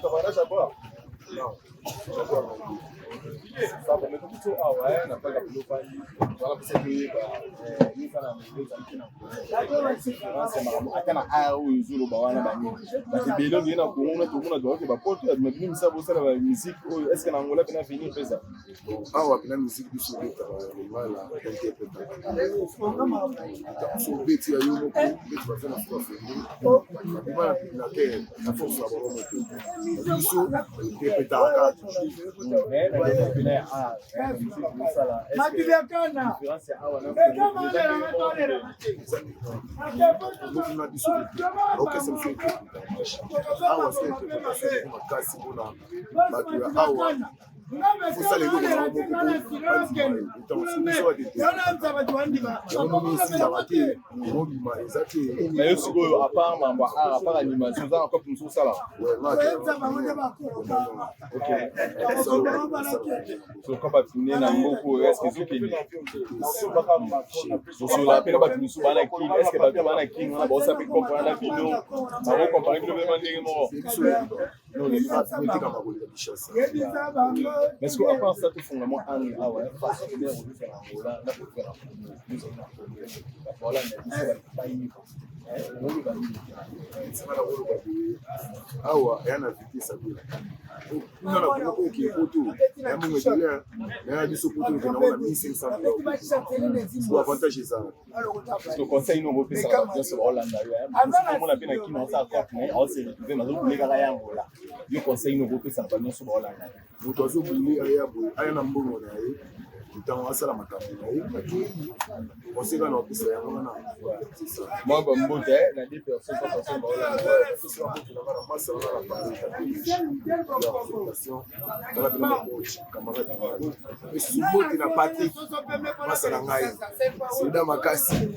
kabana jabra. Non, Jaguar. Ça va, mais tout awa na paka biloko wana pesa toyeba yeza na ezalaki na différence ya makambo ata na art oyo ozoloba wana. Banini, bato ebele ondenge na Kongo na tomona toyoke bapoto ya bino misala bosala bamusique oyo, est ce que na Angola mpena venir mpeza? Awa mpena musique biso obetaka lingala, interprétaka so obeti ya yo moko, obeti baza na suka fende babima na ke na force ya bango moto, biso interprétaka toujours. Kuna biso orchestre mosusu awa soki interprétation makasi mpona bato ya awa kosala eloko na moko yango esilaka te mobima eza te. Na yo sikoyo, apart mambo ya art, apart animation, oza na cope mosusu osala? Ok, so comme bapine na mboka oyo, est-ce ezokende kosola mpe na bato mosusu bana Kine? Est-ce bato bana Kine wana baosa mpe comprendre na bino, bakocompare bino mpe ndenge moko? Etekama koleka Kinshasa. Mais est-ce que à part ça, tofunga mwa angle awa, façon de kozala na Angola na kozala na Congo, tozali na Congo, bato balanda biso bayeba, oloba nini? Nsima na koloba boye, awa eya na vitesse abela kuna na Kongo mpo okee poto ya mbongo ebele na ya biso poto okende yango na 1500 dollars. Avantage ezala. Parce que conseil nini okopesaka bato nyonso baolanda yo, omona mpe na Kino osala cope na ye, aose retrouve nazobule kaka ya Angola? Yo, conseil nini okopesaka bato nyonso baolanda yo? Moto azobule aya boye, aya na mbongo na ye, ntango asala makambo na ye akei, conseil kaka na kopesa yango wana, c'est ça. Mwa bambote na deux personnes, trois personnes baolanda. Sisi bambote na nga na masala nga na Paris ya affectation tala bino bacoach camarade na ngai, esusu mbote na Patrik, masa na ngai, soda makasi.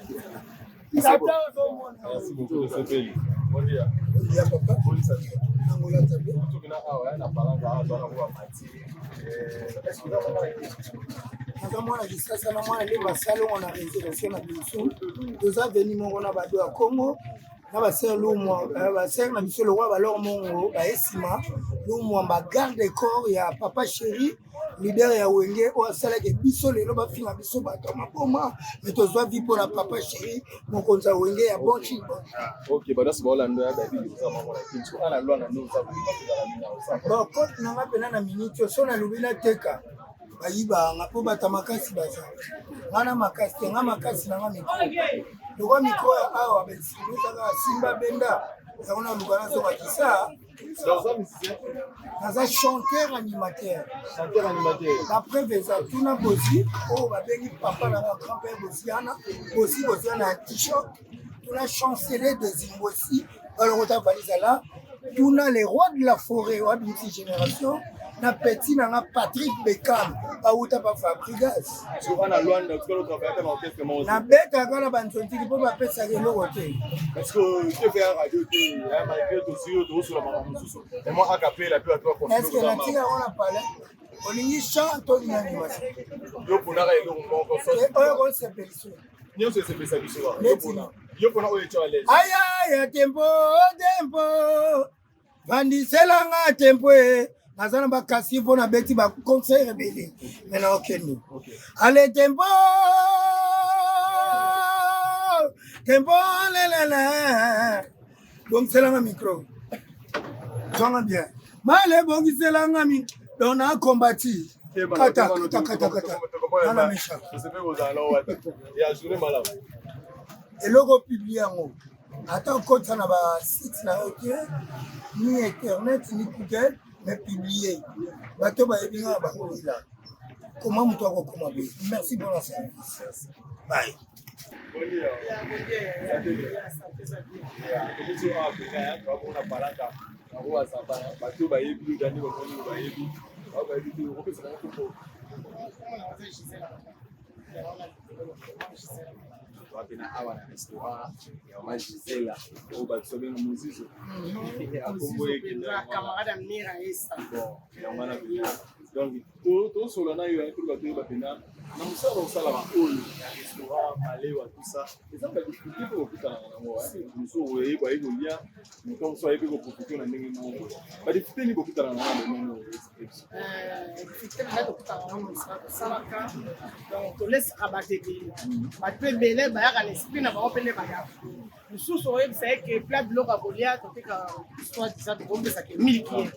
Merci beaucoup, tosepeli. Ya papa Angola tabe. Tokina awa na Palanka awa, toana koba mati. Naza mwana Kisasa na mwana nde basalongo na résurrection na biso. Toza veni moko na bado ya Congo na basere Lumwa, basere na biso lokwa balor mongo baye nsima Lumwa, bagarde corps ya papa chéri, leader ya Wenge, oyo asalaki biso lelo bafinga biso bato ya maboma, me tozwa vi mpona papa chéri, mokonzi ya Wenge ya bon chine. Ok, bato nyonso baolanda ya bayebi oza mama na Kini. So ana lwana nde oza kozala nini osala? Bon, cote na nga mpena na minute oyo, so nalobi nateka, bayibanga mpo bato ya makasi baza. Nga na makasi te, nga makasi na nga micro. Lokwa micro ya awa bainstrument ezaka simba benda yango, naluka nazoka kisa. Naza chanteur animateur. Chanteur animateur. Bapreuve eza, tuna Bozi oyo babengi papa na nga grand père Boziana, Bozi Boziana ya T-Shock. Tuna chancelier de Zimbosi balokota balizala, tuna le roi de la forêt oyo abimisi génération na petit na nga Patrick Bekam, bauta ba Fabrigas. So ana Lwanda tikala otravaillaka na orchestre moko? Nabetaka na banzontiki mpo bapesaka eloko te. Parce que te fe ya radio te, malgré tosi oyo tozosola makambo mosusu, mais mwa acapella mpe bato. Est ce que natika yango na palais? Olingi chant to olingi animation? Yo ponaka eloko moko. Oyo kosepelisa. Nyonso esepelisa biso kaka. Yo pona oyo etya à l'aise. Ayaya, tempo tempo, vandiselanga tempo e. Naza na bakasi mpo nabeti baconcert ebele, me na okende ale tempo tempo lelele. Bongiselanga micro, zwanga bien male, bongiselanga mi. Donc na kombati kata kata kata kata nana mesha. Ya journée malamu. Eloko publie yango, ata okotisa na basite na yo te, ni internet ni Google, mais publie, bato bayebi nga bakoyela koma moto akokoma boye. Merci pour la service, bye. Bon dia. Tokuti awa mpenza twabona Palaka yango azaba, bato bayebi yo dani, bamoni yo, bayebi bao, bayebi te, okopesa bango kombo? Wapena awa na restaurant ya mama Gisela oyo bato sobenga Mozizo. Akombo camarade ya Mira Esa. Bon, yango wana mpenza. Donc tosola na yo, toluka toyeba mpena na mosala osalaka oyo ya restaurant malewa, tout ça, eza badifficulté mpe kokutanaka nango. Mosusu oyebi aye kolia, moto mosusu ayebi koprofite na ndenge moko boye. Badifficulté nini bokutanaka nango na domaine oyo? Difficulté mpenza tokutaka nango, mosala tosalaka, donc tolesaka bato ebele. Bato ebele bayaka na esprit na bango mpe nde bayaka. Mosusu oyebisa ye ke plat biloko ya kolia totekaka, soit disant tokopesaka miliki ye.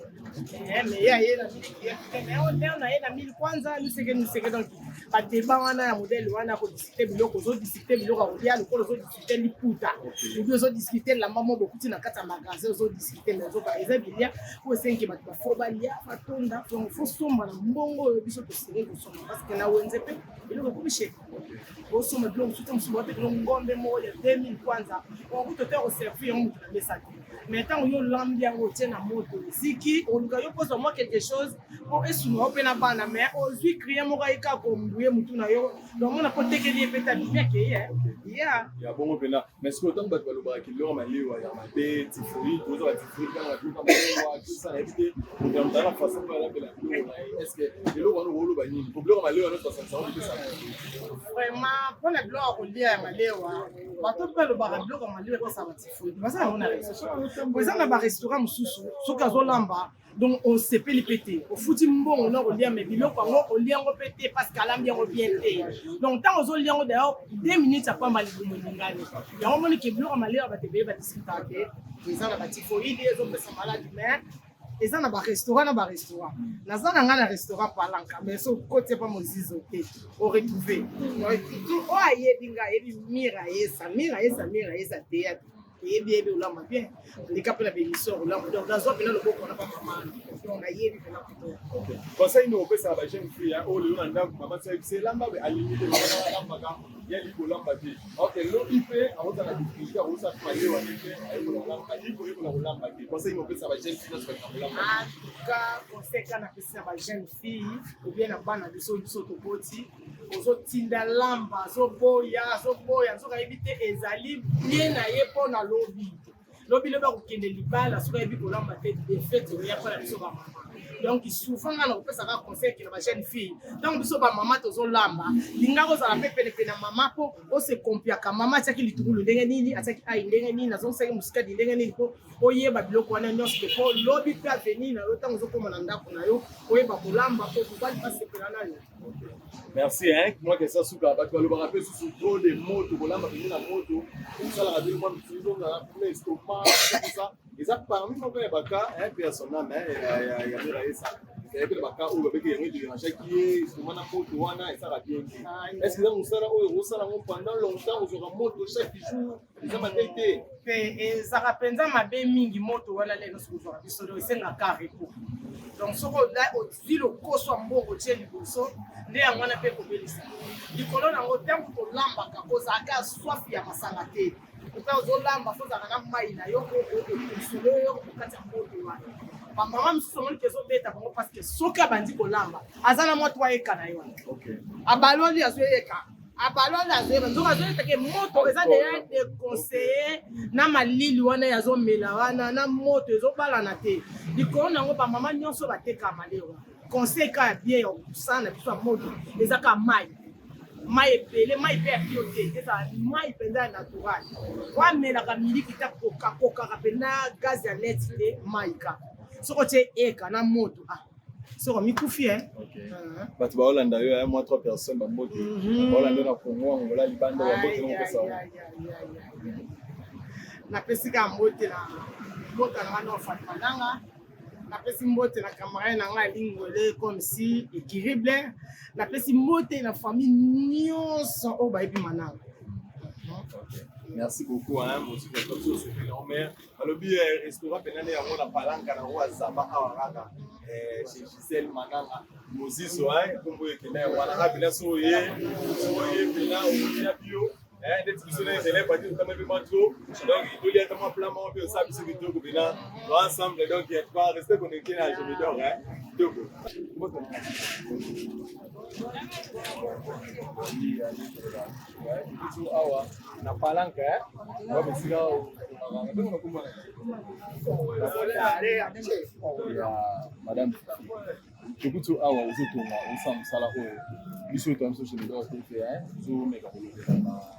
Mais ye aye na miliki mais na ye na 1000 kwanza miseke miseke. Donc badeba wana ya modèle wana, kodiscuter biloko, ozodiscuter biloko ya kolia lokola ozodiscuter liputa obi, ozodiscuter elamba mo bokuti na kati ya magasin, ozodiscuter. Mais ozoka eza bilia oyo esengi bato bafo balia, batonda. Donc faut somba na mbongo oyo biso tosenge kosomba, parce que na wenze mpe biloko ekomi cher. Osomba biloko mosusu te, mosusu batekelo ngombe moko ya 2000 kwanza, okuta te koservir yango moto na mesa te. Mais ntango yo olambi yango, otie na moto, esiki, oluka yo kozwa mwa quelque chose mpo esunga yo mpe na bana. Mais ozwi client moko ayeka kombuye motu na yo, donc mona mpo otekeli ye mpe ta bimi akei ya. Ya bongo mpena. Mais sikoyo, ntango bato balobaka biloko malewa ya mabe, typhoïde, toza ba typhoïde kaka biloko malewa, tout ça, nayebi te, moto ya moto aza na façon mpo alambela biloko na ye. Est ce que eloko wana okoloba nini po biloko malewa nyonso basangisaka kopesa? Vraiment, mpona biloko ya kolia ya malewa, bato mpe balobaka biloko ya malewa epesaka batyphoïde, baza yango na raison. Po eza na barestaurant mosusu, soki azolamba, donc osepeli mpe te, ofuti mbongo na kolia, mais biloko yango olia yango mpe te, parce que alambi yango bien te. Donc ntango ozolia yango, d'ailleurs 2 minutes apamba, libumu elingani yango. Omoni ke biloko ya malewa, bato ebele badiscutaka ke eza na batyphoïde, ezopesa maladie. Mais eza na barestaurant na barestaurant. Naza na ngai na restaurant Palanka, mais so okoti epa Mozizo te, oretrouve oyo ayebi ngai, ayebi Mira Ayesa, Mira Ayesa, Mira Ayesa théâtre, toyebi, yebi olamba bien, aleka mpe na bémission olamba. Donc nazwa mpena loboko wana bamama, donc nayebi mpena kuto. Conseil nini opesaka bajeune fille oyo lelo na ndako, mama so ayebisi elamba, alingi te, mama alambaka, ye alingi kolamba te? Ok, lobi mpe akozala na difficulté, akosala malewa te mpe alingi koyekola kolamba te. Conseil nini opesaka bajeune fille nyonso balinga kolamba? En tout cas, conseil kaka napesi na bajeune fille ou bien na bana biso, biso toboti, ozotinda lamba, azoboya, azoboya, nzoka ayebi te ezali bien na ye mpo na lobi lobi lobi akokende libala. Soki ayebi kolamba te, défaite oya mpona biso bamama. Donc souvent nga na kopesaka conseil ke na bajeune fille, ntango biso bamama tozolamba, linga kozala mpe penepene na mama mpo ose kompiaka mama atiaki litungulu ndenge nini, atiaki ai ndenge nini, azongisaki musikadi ndenge nini, mpo oyeba biloko wana nyonso te, mpo lobi mpe avenir na yo, ntango ozokóma na ndako na yo, oyeba kolamba mpo mobali basepela na yo. Merci hein. Moi que ça suka, bato balobaka mpe susu trop de moto, kolamba pembeni na moto osalaka bino mwa misusu ozongaka kuna estomac, tout ça. Eza parmi moko ya baka mpe ya son âme ya Mira Esa, ezali mpe na baka oyo babeki yango edérangeaki ye estomac na moto wana, esalaka bien te. Est ce que eza mosala oyo osala yango pendant longtemps, ozwaka moto chaque jour, eza mabe te? Mpe ezalaka mpenza mabe mingi moto wana. Lelo soki ozwaka biso, donc esengaka repos. Donc soki ozwi lokoso ya mbongo, otie liboso nde yango wana mpe kobelisa likolo nango. Ntango tolambaka, kozalaka soif ya masanga te. Mpe ozolamba, faut ozalaka na mai na yo okonsole oyo kati ya moto wana. Bamama mosusu omoni ezobeta bango, parce que soki abandi kolamba, aza na mwa twa eka na ye wana, abaloli, azoyeka, abaloli, azoyeba, nzoka azoyetake moto eza deya déconseillé na malili wana azomela wana na moto ezobalana te likolo nango. Bamama nyonso bateka malewa, conseil kaka ya bien ya kosala na biso ya moto eza kaka mai, mai ebele, mai mpe ya bio te, ezala mai mpenza ya naturel. Wamelaka miliki te, kokaka mpenza gaz ya neti te, mai kaka. Soki otie eka na moto, ah, soko mikufi e. Bato baolanda yo ya mwa trois personnes, bambote baolanda yo na Congo, Angola, libanda, bambote na kopesa. Napesi kaka mbote na mboka na nga na Fatima nanga, napesi mbote na camarade na ngai Alingwele comme si équilibre, napesi mbote na famille nyonso oyo bayebi Mananga. Merci beaucoup hein, mosika osepeli omer balobi restaurant mpena nde yango na Palanka na roi Zaba awa kaka chez Gisèle Mananga Moziso hein, kombo ekenda yango wana kaka mpena. So oye, so oye mpena okolia bio ndeti biso na ezele pati totama mpe mwa trop, donc tolia ata mwa plat moko mpe osala biso kitoko mpena to ensemble. Donc tu vas rester connecté na Gemidor hein, kitoko. Biso awa na Palanka wa esika ya madame, tokuti awa ozotonga, osala mosala oyo biso oyo toya biso Gemidor TV, ozomeka kolobela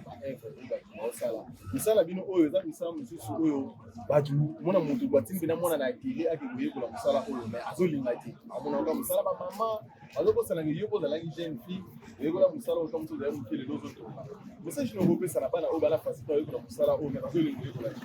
baœuvre oyo bato baosala. Misala bino oyo eza misala mosusu oyo bato mona moto batindi mpena mwana na atelier ake koyekola mosala oyo, mais azolinga te, amonaka mosala bamama azokosalaka. Yo mpo ozalaki jeune fille, oyekola mosala oyo, mosu ozali moke, lelo ozotonga. Message nini okopesa na bana oyo bana facilité oyekola mosala oyo, mais bazolinga oyekola te?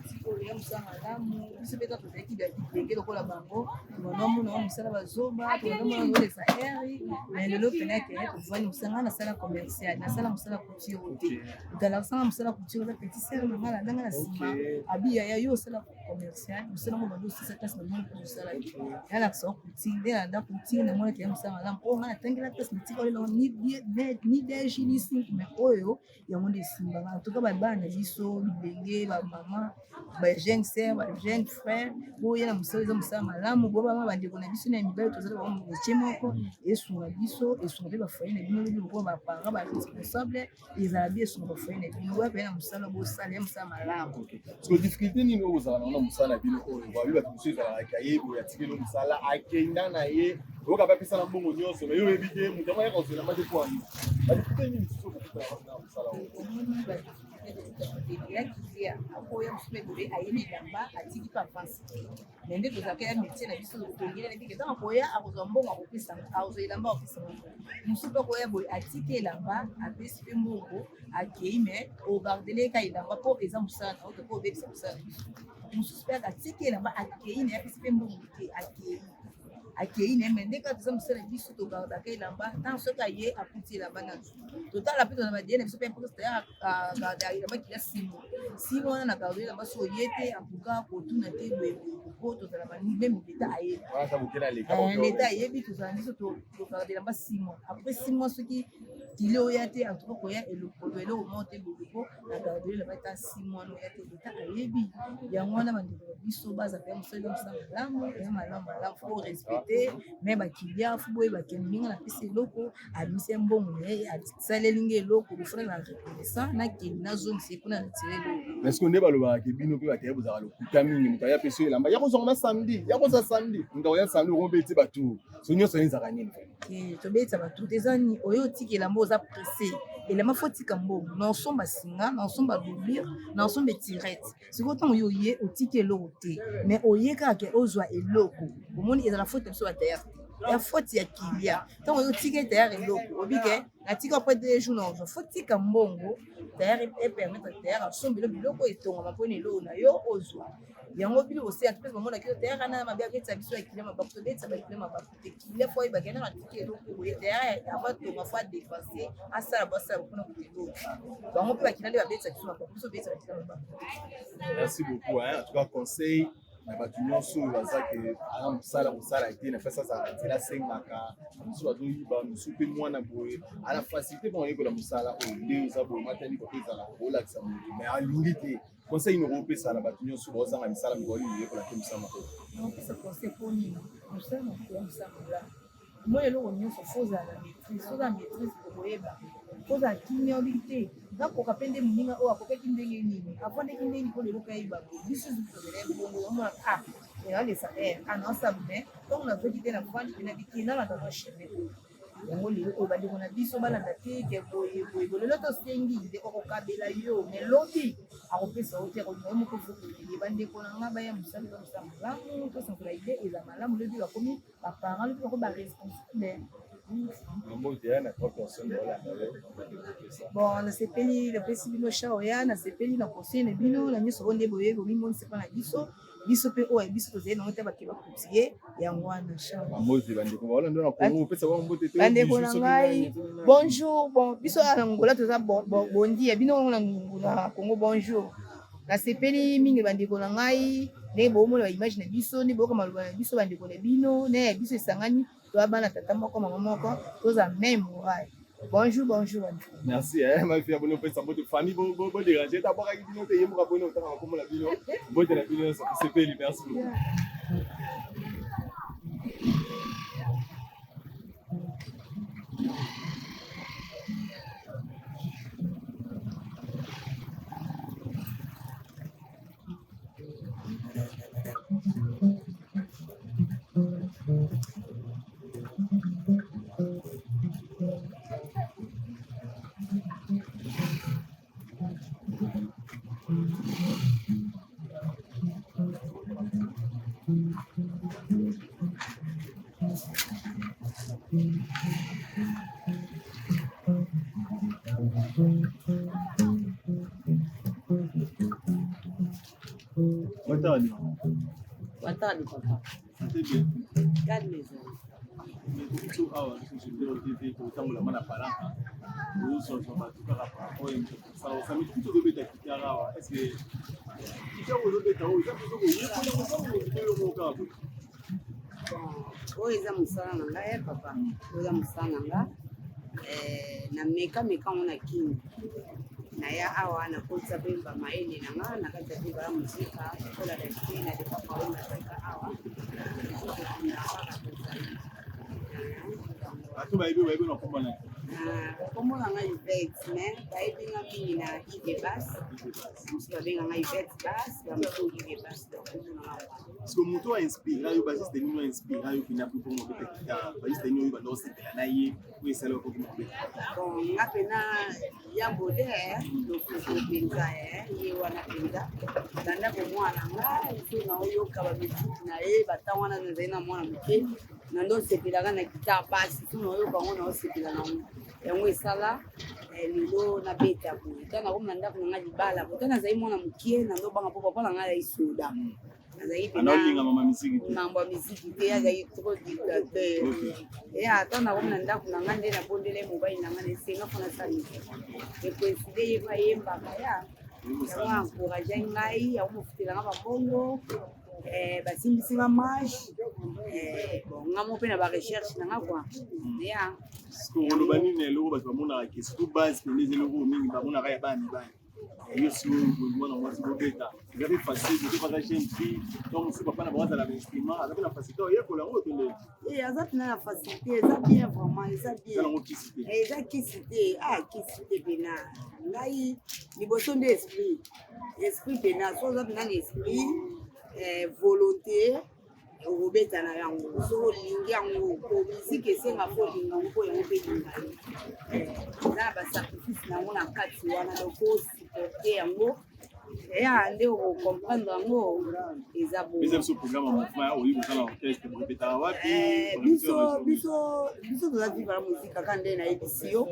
kuti oyo ya mosala malamu. Biso mpe kaka tozalaki bilenge lokola bango, tobanda omona mosala bazoba, tobanda omona ozolekisa heure, mais lelo pena ke tovandi mosala. Ngai nasala commercial, nasala mosala couture te. Moto alakisanga mosala couture eza petit sœur na ngai, alandanga na nsima, abi yaya yo osala commercial, mosala ngo bando osisa classe, namoni mpo osala te, nalakisa yo couture. Nde nalanda couture, namonaki ya mosala malamu mpo ngai natangela classe, natika olelao ni dg ni 5, mais oyo yango nde esimbaka. En tout cas babana na biso bilenge, bamama, bajeune sœur, bajeune frère, boya na mosala, eza mosala malamu. Bobama bandeko na biso na mibali, tozala bango métier moko, esunga biso, esunga mpe bafoyer na bino. Lobi lokola baparent baresponsable, ezala bi esunga bafoyer na bino. Boya mpe na mosala, bosala ya mosala malamu. Siko difficulté nini oyo ozala nango na mosala na bino oyo babi bato mosusu ezalaka ye boye, atikeli mosala, akenda na ye, oyoka bapesa na mbongo nyonso, mais yo oyebi te moto yango ayaka kozela mate po ani. Badifficulté nini mosusu okokutana na mosala oyo? Eyakilia akoya mosusu mpe boye, ayebi elamba, atiki mpe avance te, mais nde tozalaka ya métier na biso, tokongela na bike. Ntango akoya, akozwa mbongo, akopesa, akozwa elamba, akopesa mbongo. Mosusu mpe akoya boye, atiki elamba, apesi mpe mbongo, akei, mais ogardele ka elamba mpo eza mosala na yo te, mpo obebisa mosala na biso. Mosusu mpe atiki elamba, akei na ye, apesi mpe mbongo te, akei, akei na ye, mais nde kaka toza mosala na biso, togardaka elamba. Ntango soki aye, akuti elamba na totala mpe tozala badie na biso mpe mposa ya elamba kila simo simo wana na garde elamba. So oye te, antuka kotuna te boye po tozala meme leta ayebi, leta ayebi, tozala biso togarde elamba 6 mois. Après 6 mois, soki kili oya te, antuka koya eloko eloko moko te boye po na garde elamba ata 6 mois na oya te, leta ayebi yango wana. Bandeko na biso baza mpe mosala, mosala malamu, ya malamu malamu, faut respecter mais baclient, faut boyeba ke moninga napesi eloko, abimisi ye mbongo na ye, asaleli nga eloko, bofuna na reconnaissant, nakende nazongisa ye mpona natire eloko. Mais ce nde balobaka ke bino mpe bato ya bozalaka lokuta mingi. Moto aya pesi elamba, ya kozonga na samedi, ya kozwa samedi, moto akoya samedi, okomobeti bato so nyonso. Ezalaka nini? Tobetisa bato te. Eza nini oyo otika elamba, oza pressé, elamba faut tika mbongo na osomba singa, na osomba doublure, na osomba etirette. Sikoyo ntango yo oye, otiki eloko te, mais oye kaka ke ozwa eloko. Omoni, ezala faute na biso batailleur te, ya faute ya client. Ntango yo otika tailleur eloko, obi ke natika après 2 jours na ozwa, faut tika mbongo tailleur epermettre tailleur asombelo biloko etongama mpona eloko na yo ozwa yango. Bino boseya mpe bamonaki yo tailleur ana mabe, abetisa biso ya client mabaku. Tobetisa baclient mabaku te. Client faut ayebaki ana atiki eloko boye, tailleur avant tonga, faut adépenser, asala bo asala mpona kote eloko. Bango mpe baclient nde babetisa biso mabaku, biso obetisa baclient mabaku. Merci beaucoup, hein. En tout cas, conseil na bato nyonso oyo baza ke aa mosala kosala te, na place azalaka nzela, asengaka, mosusu bazoyiba, mosusu mpe mwana boye ala facilité mpo ayekola mosala oyo nde oza boye, matani kope ezala olakisa motu, mais alingi te. Conseil nini okopesa na bato nyonso baozanga misala, miko olingi oyekola te mosala moko? Nakopesa conseil mpo nini? Mosala moko ya mosala malamu. Moi eloko nyonso faut ozala na maîtrise. So oza na maîtrise, okoyeba kozala kimia. Obiki te, nakoka mpe nde moninga oyo akokaki ndenge nini, avandaki ndenge nini mpo lelo mpe ayeba boye. Biso tozala bongo, omona ah elesa air ah naosala, mais ntango nazwaki te, navandi mpe nabiki, nalanda mwa chemin oyo. Yango lelo oyo bandeko na biso balanda te ke boye boye boye. Lelo tosengi ndeko akokabela yo, mais lobi akopesa yo te, akolinga yo moko. Fokokeye bandeko na nga baya mosala, eza mosala malamu, tosangola ide eza malamu. Lobi bakomi baparent, lobi bakomi baresponsable. Bon, nasepeli, napesi bino sha oya, nasepeli na conseil na bino na nyonso oyo nde boye bomimonisa mpa na biso. Biso mpe oyo ya biso tozali nango te, bake bakotie yango wana sha. Bandeko na ngai, bonjour. Bon, biso awa na Ngola toza bondi ya bino na Congo. Bonjour, nasepeli mingi bandeko na ngai ndenge boomona baimage na biso, nde boyoka maloba na biso. Bandeko na bino na ya biso esangani, toya bana tata moko mama moko, toza même moral. Bonjour, bonjour bandeko. Merci, eh, ma fille, abonné opesa mbote famille, bo déranger ta bwakaki bino te, ye moko abonné otanga makombo na bino. Mbote na bino nyonso, tosepeli. Merci beaucoup. Watani. Watani papa. Santé bien. Calme ezali. Tokuti awa biso TV totambola mana palanka tozozwa bato kaka par rapport ya mosala osami tokuti ozobeta guitare awa est ce que guitare ozobeta oyo eza mpenza koyekola mosala oyo yo moko kaka boye? Oyo eza mosala na ngai eh, papa. Oyo eza mosala na nga. Eh, nameka meka yango na kini naya awa nakotisa mpe bamayele na nga na kati ya mpe baya mosika lokola daste na depapa oyo nasika awa. Bato bayebi bayebi na kombo na Kombo na ngai Yvette, mais bayebi nga mingi na Yves Bas. Mosusu babenga ngai Yvette Bas, bamosusu Yves Bas. Donc kombo na ngai wana. Parce que moto ainspira yo, bassiste nini ainspira yo mpena mpo mpo obeta guitare? Bassiste nini oyo banda osepela na ye oyo esala yo okokoma kobeta? Bon, nga mpena ya bode lofuku mpenza ye wana mpenza banda komwana nga so naoyoka bamiziki na ye batango wana nazali na mwana moke na nde osepelaka na guitare basi so naoyoka yango naosepela nango yango esala lelo nabeta boye. Ntango nakomi na ndako na nga libala bo ntango nazali mwana mokie na nde obanga mpo papa na ngai azali soda, azalaki anaolinga mama miziki te, mambo ya miziki te, azalaki trop dictateur. E ata nakomi na ndako na ngai nde nabondela ye mobali na ngai na esenga mpo nasala miziki ekoinside ye mpo ayembaka ya yango encourage ngai yango mofutela nga bambongo, basimbisi nga marche. Bon, nga mo mpe na barecherche na nga kua ya. Koloba nini eloko bato bamonaka ke surtout base pene eza eloko mingi bamonaka ya bana mibali? Yo si mwana mwasi bobeta eza mpe facile te, baza jeune fille donc mosusu papa na bango azala na instrument, aza mpe na facilité oyekola yango to ndenge? Aza mpena na facilité, eza bien vraiment, eza bien. Eza nango kisi te? Eza kisi te, ah, kisi te mpena. Ngai liboso nde esprit, esprit mpena. So oza mpena na esprit, volonté, okobeta na yango. Soki olingi yango, po miziki esenga fo olinga yango mpo yango mpe elinga yo. Eza na basacrifice na yango na kati wana, donc osupporte yango eya nde okocomprendre yango eza bongo. Eza biso programme ya mouvement oyo kosala orchestre, borepetaka wapi? Biso toza Viva la Musique kaka nde nayebisi yo,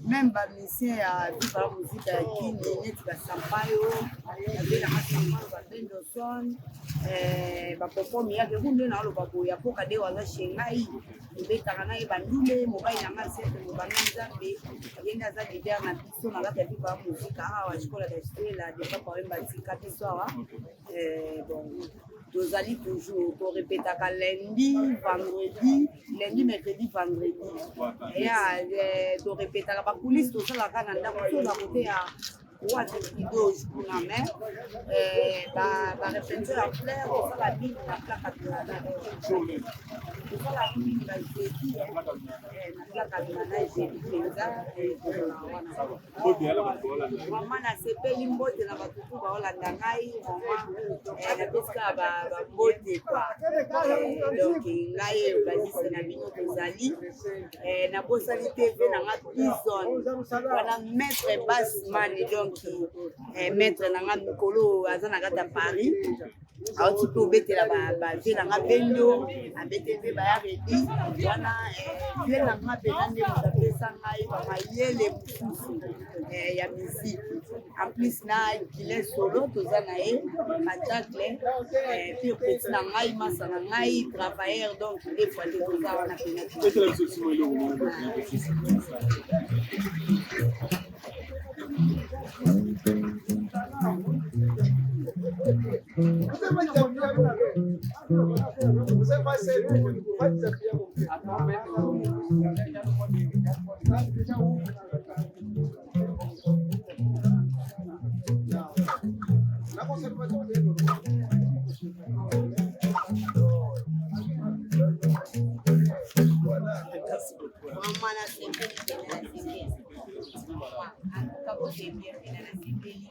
même bamusicien ya Viva la Musique ya Kini neti basampayo babelanga Sampayo, babendoson, bapopo miyake ku nde naoloba boye ya mpoka de waza chez ngai tobetaka na ye bandule. Mobali na ngai sete mobanga Nzambe, ye nde aza leader na biso na kati ya Viva la Musique awa, Escola da Estrela de Papa Wemba tika biso awa. Bon, tozali toujours torepetaka lundi, vendredi, lundi, mercredi, vendredi ya torepetaka bakulise tosalaka na ndako so na kote ya wate kidoge kuna, mais barepetio ya fleur tosala mingi na plaka na tosala mingi bajeudi na plaka na jeudi mpenza tozala wana. Vraiment nasepeli, mbote na bato tu baolanda ngai, vraiment napesi kaka bambote kua. Donc ngai basiste na bino tozali, nabosani TV na nga Bison wana, maître Basman, donc maître na nga mikolo aza na kati ya Paris, auti mpe obetela bavie na nga bendo abete mpe baya redi wana. Vie na nga mpena nde moto apesa ngai bamayele mosusu ya musique, en plus na Gilin Solo toza na ye Majacle pire petit na ngai, masa na ngai travailleur, donc des fois te toza wana mpena. Betela biso simo eloko moko boye kosisa. Mama, nasepeli pena, nasepeli antuka bokembie pena, nasepeli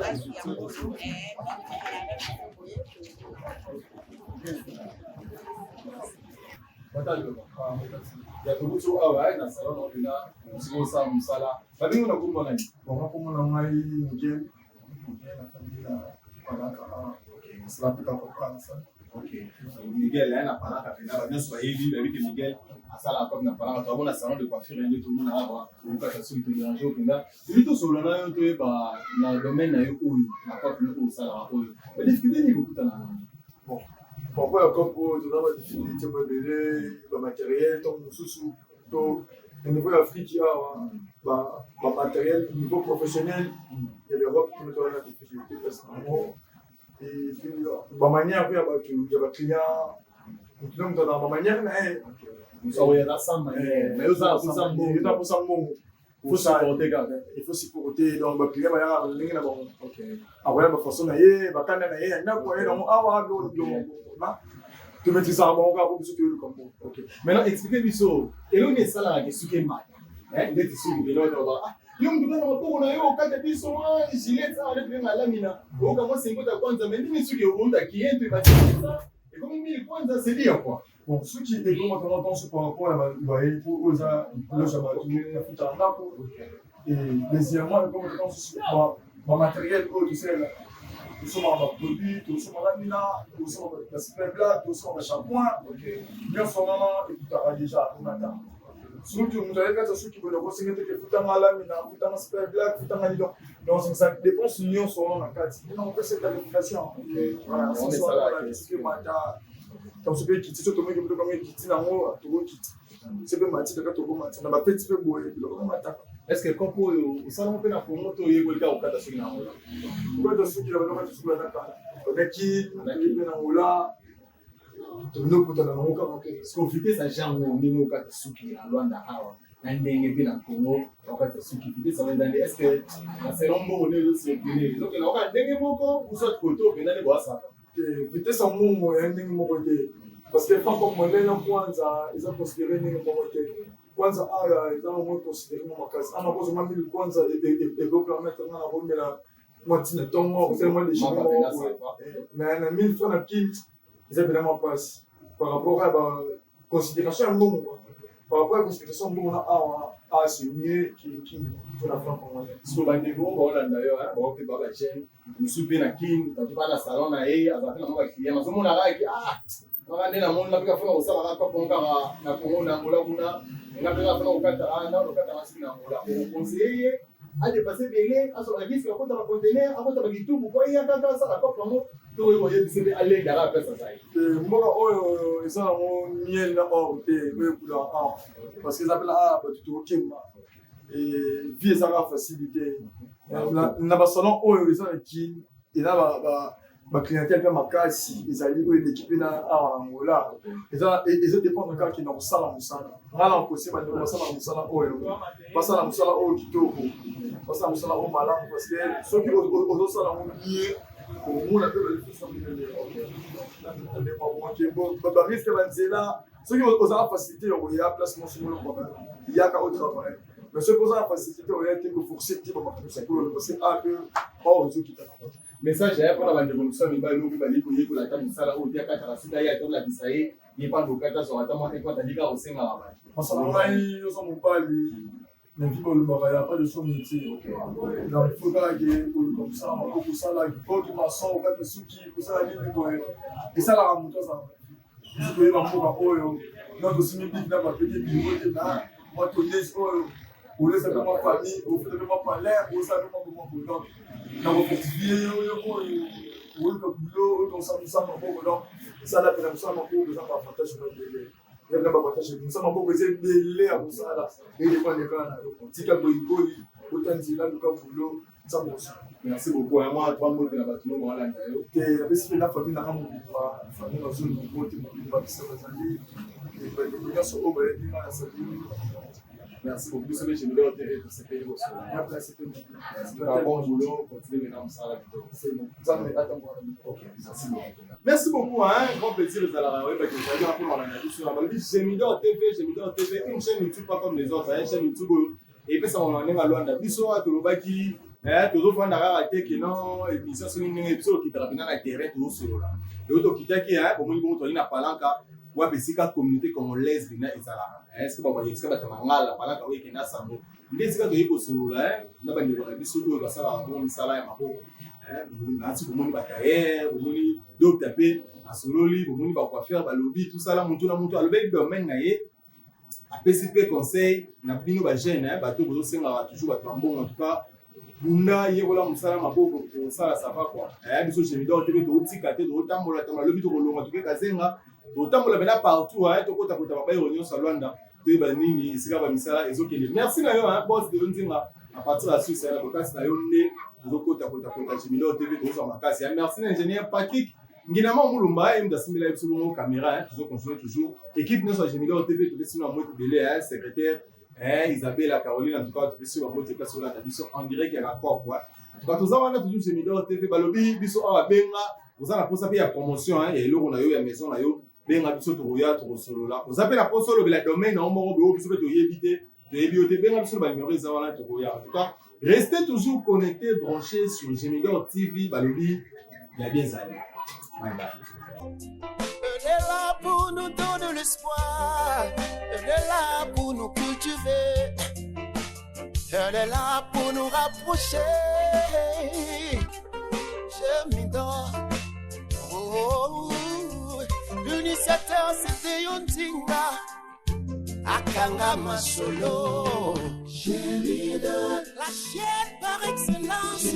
basi yango mingi boye. Ya tokuti awa na salon na mpena sikoyo osala mosala babengi na kombo nani? Bon, kombo na ngai Miguel, Miguel, nafandi na Balaka awa, osala mpe kaka kopansa. Ok, Miguel aye na palaka mpenza, bato nyonso bayebi, bayebi ke Miguel asalaka comme na palaka. Toamona salon de coiffure nde tomona awa, okata soki toderange yo mpenza. Tolingi tosolola na yo, toyeba na domaine na yo oyo, na cope oyo osalaka oyo, badifficulté nini bokutana na yango? Bon, par rapport ya cope oyo, toza badifficulté mo ebele, bamatériel ntango mosusu to na niveau ya Afrique awa, bamatériel niveau professionnel ya l'Europe, toza na difficulté place nango. Et puis bamanière mpe ya bato ya baclient, moto na moto azala bamanière na ye. Oza mposa mbongo, il faut supporter. Donc baclient bayaka ndenge na bango, akoya bafaçon na ye, bakanda na ye ya ndako aye nango awa, tomaîtrisaka bango kaka po biso toyeluka mbongo. Maintenant, explique biso eloko nini esalaka ke suki emata ndeti suki lelo ah, yo mutu kaka maboko na yo okata biso mwa gilet awa nde tobenga lamina, oyoka mwa sengota kwanza, mais nini suki outa kiento ebatisa ekomi mili kwanza, c'est dire quoi? Bon, soki ekomaka ntanso par rapport ya baloyer, po oyo eza loge ya bato bafutaka ndako. Et deuxièmement, ekomaka ntanso bamatériel oyo tosalela, tosomaka baproduit, tosomaka lamina, tosomaka baspray black, tosomaka bashampoing, nyonso wana ekutaka déjà omata. Soki moto aye kati soki boye, nakosenga teke futanga lamina, futanga spray black, futanga nini. Donc ça dépense nyonso wana na kati nde nakopesa tarification. Soki emata, tanso mpe ekiti, so tomoki biloko yango ekiti nango, tokokiti se mpe mati kaka, tokomata na bafeti mpe boye, biloko mataka. Est ce que kopo oyo osalango mpe na Congo to oyekoli kaka kokata soki na Angola? Kokata soki na bandoko soki na kala bandaki mpe na Angola, tobandi okutana nango kaka te. Parce que vitesse ya jango ndenge okata suki na Lwanda awa na ndenge mpe na Congo okata suki, vitesse yango eza nde, est ce que na selon mbongo nde ezocircule, ezokenda kaka ndenge moko ou soit kote okenda nde boasaka? Vitesse ya mbongo ya ndenge moko te, parce que franc congolais na kwanza eza considéré ndenge moko te. Kwanza awa eza moins considéré mwa makasi. Ana kozoma mili kwanza ekopermettre nga na komela mwa ntina ntongo, kosala mwa déjeuner moko boye, mais na 1000 francs na Kin eza mpena mwa mpasi par rapport ya baconsidération ya mbongo quoi. Par rapport ya considération ya mbongo na awa, ah, c'est mieux que Kin mpona franc congolais. So bandeko baolanda yo, bao mpe ba bajeune mosusu mpe na Kin, bato bana salon na ye, azala mpe na mwa baclient, azomona kaka ke ah, kaka nde namoni nga mpe kafona kosala kaka pongo kaka na Congo, na Angola kuna, nga mpe kafona kokata na kokata masuki na Angola, okoconseille ye adepasse ebele, azwa risque, akota bacontener, akota bakitubu po eya kaka asala cope yango, to oyo koyebisa mpe alendaka place azali? Mboka oyo eza nango miel na or te oyo ekulaka awa, parce que eza mpe na awa bato tokokemba, vie eza kaka facilité na basalon oyo eza na Kin, eza baclientèle mpe makasi ezali oyo eleki mpe na awa na Angola. Eza dépendre kaka kenda kosala mosala. Ngai na kose bandeko basala mosala oyo, basala mosala oyo kitoko, basala mosala oyo malamu, parce que soki ozosala yango mieux, omona mpe balisusu barisque banzela. Soki ozala facilité ya koya place mosongolo, yaka otravaille, mais soki oza na facilité oya te, koforce te bamakambo sikoyo, parce que a mpe or ezokita. Message aya mpona bandeko mosusu ya mibali oyo mpe balingi koyekola ata mosala oyo te, akataka soki aye ata olakisa ye, ye mpe alokata, azwaka ata mwa ekwata alika kosengaka bato. Masala ngai, oza mobali na vie, balobaka ya pas de sot métier. Donc faut kaka ke koluka mosala mako, kosala oki maçon, okata suki, kosala nini boye, esalaka moto azala. Biso toyeba mboka oyo na tosimbi biki na bapete biro te na mwa tonese oyo, olesa mpe mwa famille, ofuta mpe mwa palais, osala mpe mwa bomwa boye. Donc na kofortifie yo, yo oyo oluka boulot, oluka kosala mosala maboko. Donc sala mpe na mosala maboko, eza baavantage mo ebele, eza baavantage. Mosala maboko eza ebele ya kosala, edépendre kaka na yo. Tika goigoi, ota nzela, luka boulot, nzambe osala. Merci beaucoup. Ya mwa trois mbote na bato no baolanda yo. Te, napesi mpe na famille nanga mobimba, famille nazoli mbote mobimba, bisa bazali bandeko nyonso oyo bayebi nga, nasali. Merci beaucoup. Biso mpe Gemidor TV tosepeli kosolola. Bon boulot, continue maintenant mosala kitoko. Nzambe atambola. Ok, merci beaucoup. Merci beaucoup, hein. Grand plaisir ezalaka oyebaki ozali wana mpona kolanda biso na balobi Gemidor TV, Gemidor TV, une chaîne YouTube pas comme les autres, hein, chaîne YouTube oyo epesaka na ndenge ya Lwanda. Biso awa tolobaki tozofanda kaka te ke non émission soki ndenge biso tokitaka mpenza na terrain, tozosolola. Lelo tokitaki, bomoni bongo tozali na Palanka, wapi esika communauté congolaise mpenza ezalaka, esika esika bato ya mangala Palanka oyo ekenda sango, nde esika toyei kosolola na bandeko na biso oyo basalaka bongo misala ya maboko. Nasi bomoni batailleur, bomoni docteur mpe asololi, bomoni bacoiffeur balobi, tosala motu na motu alobeli domaine na ye, apesi mpe conseil na bino bajeune, bato bozosengaka toujours bato bambongo. En tout cas, bunda, yekola mosala maboko, kosala ça va quoi. Biso Gemidor te mpe tokotika te, tokotambola tambola, lobi tokolonga, toke Kazenga, tokotambola mpena partout, tokotakota babayero nyonso ya Lwanda, toyeba nini esika bamisala ezokende. Merci na yo, boss de Nzinga, à partir ya Suisse, na bokasi na yo nde tozokota kotakota Gemidor TV, tozozwa makasi. Merci na ingénieur Patrick Nginama Mulumba, ye moto asimbela biso bongo caméra. Tozocontinue toujours, équipe nyonso ya Gemidor TV, topesi bino bambote ebele, secrétaire Isabella, Caroline, en tout cas topesi bambote place olanda biso en direct ya rapport quoi. En tout cas, toza wana toujours, Gemidor TV. Balobi biso awa, benga, oza na posa mpe ya promotion ya eloko na yo, ya maison na yo, benga biso, tokoya, tokosolola. Oza mpe na posa olobela domaine na yo moko boye, biso mpe toyebi te, toyebi yo te, benga biso na banumero eza wana, tokoya. En tout cas, restez toujours connecté, branché sur Gemidor TV. Balobi ya bien ezali. Bye bye. Elle est là pour nous donner l'espoir. Elle est là pour nous cultiver. Elle est là pour nous rapprocher. Gemidor. Oh, l'initiateur, c'était Yontinga. Akanga Masolo. La chaîne par excellence.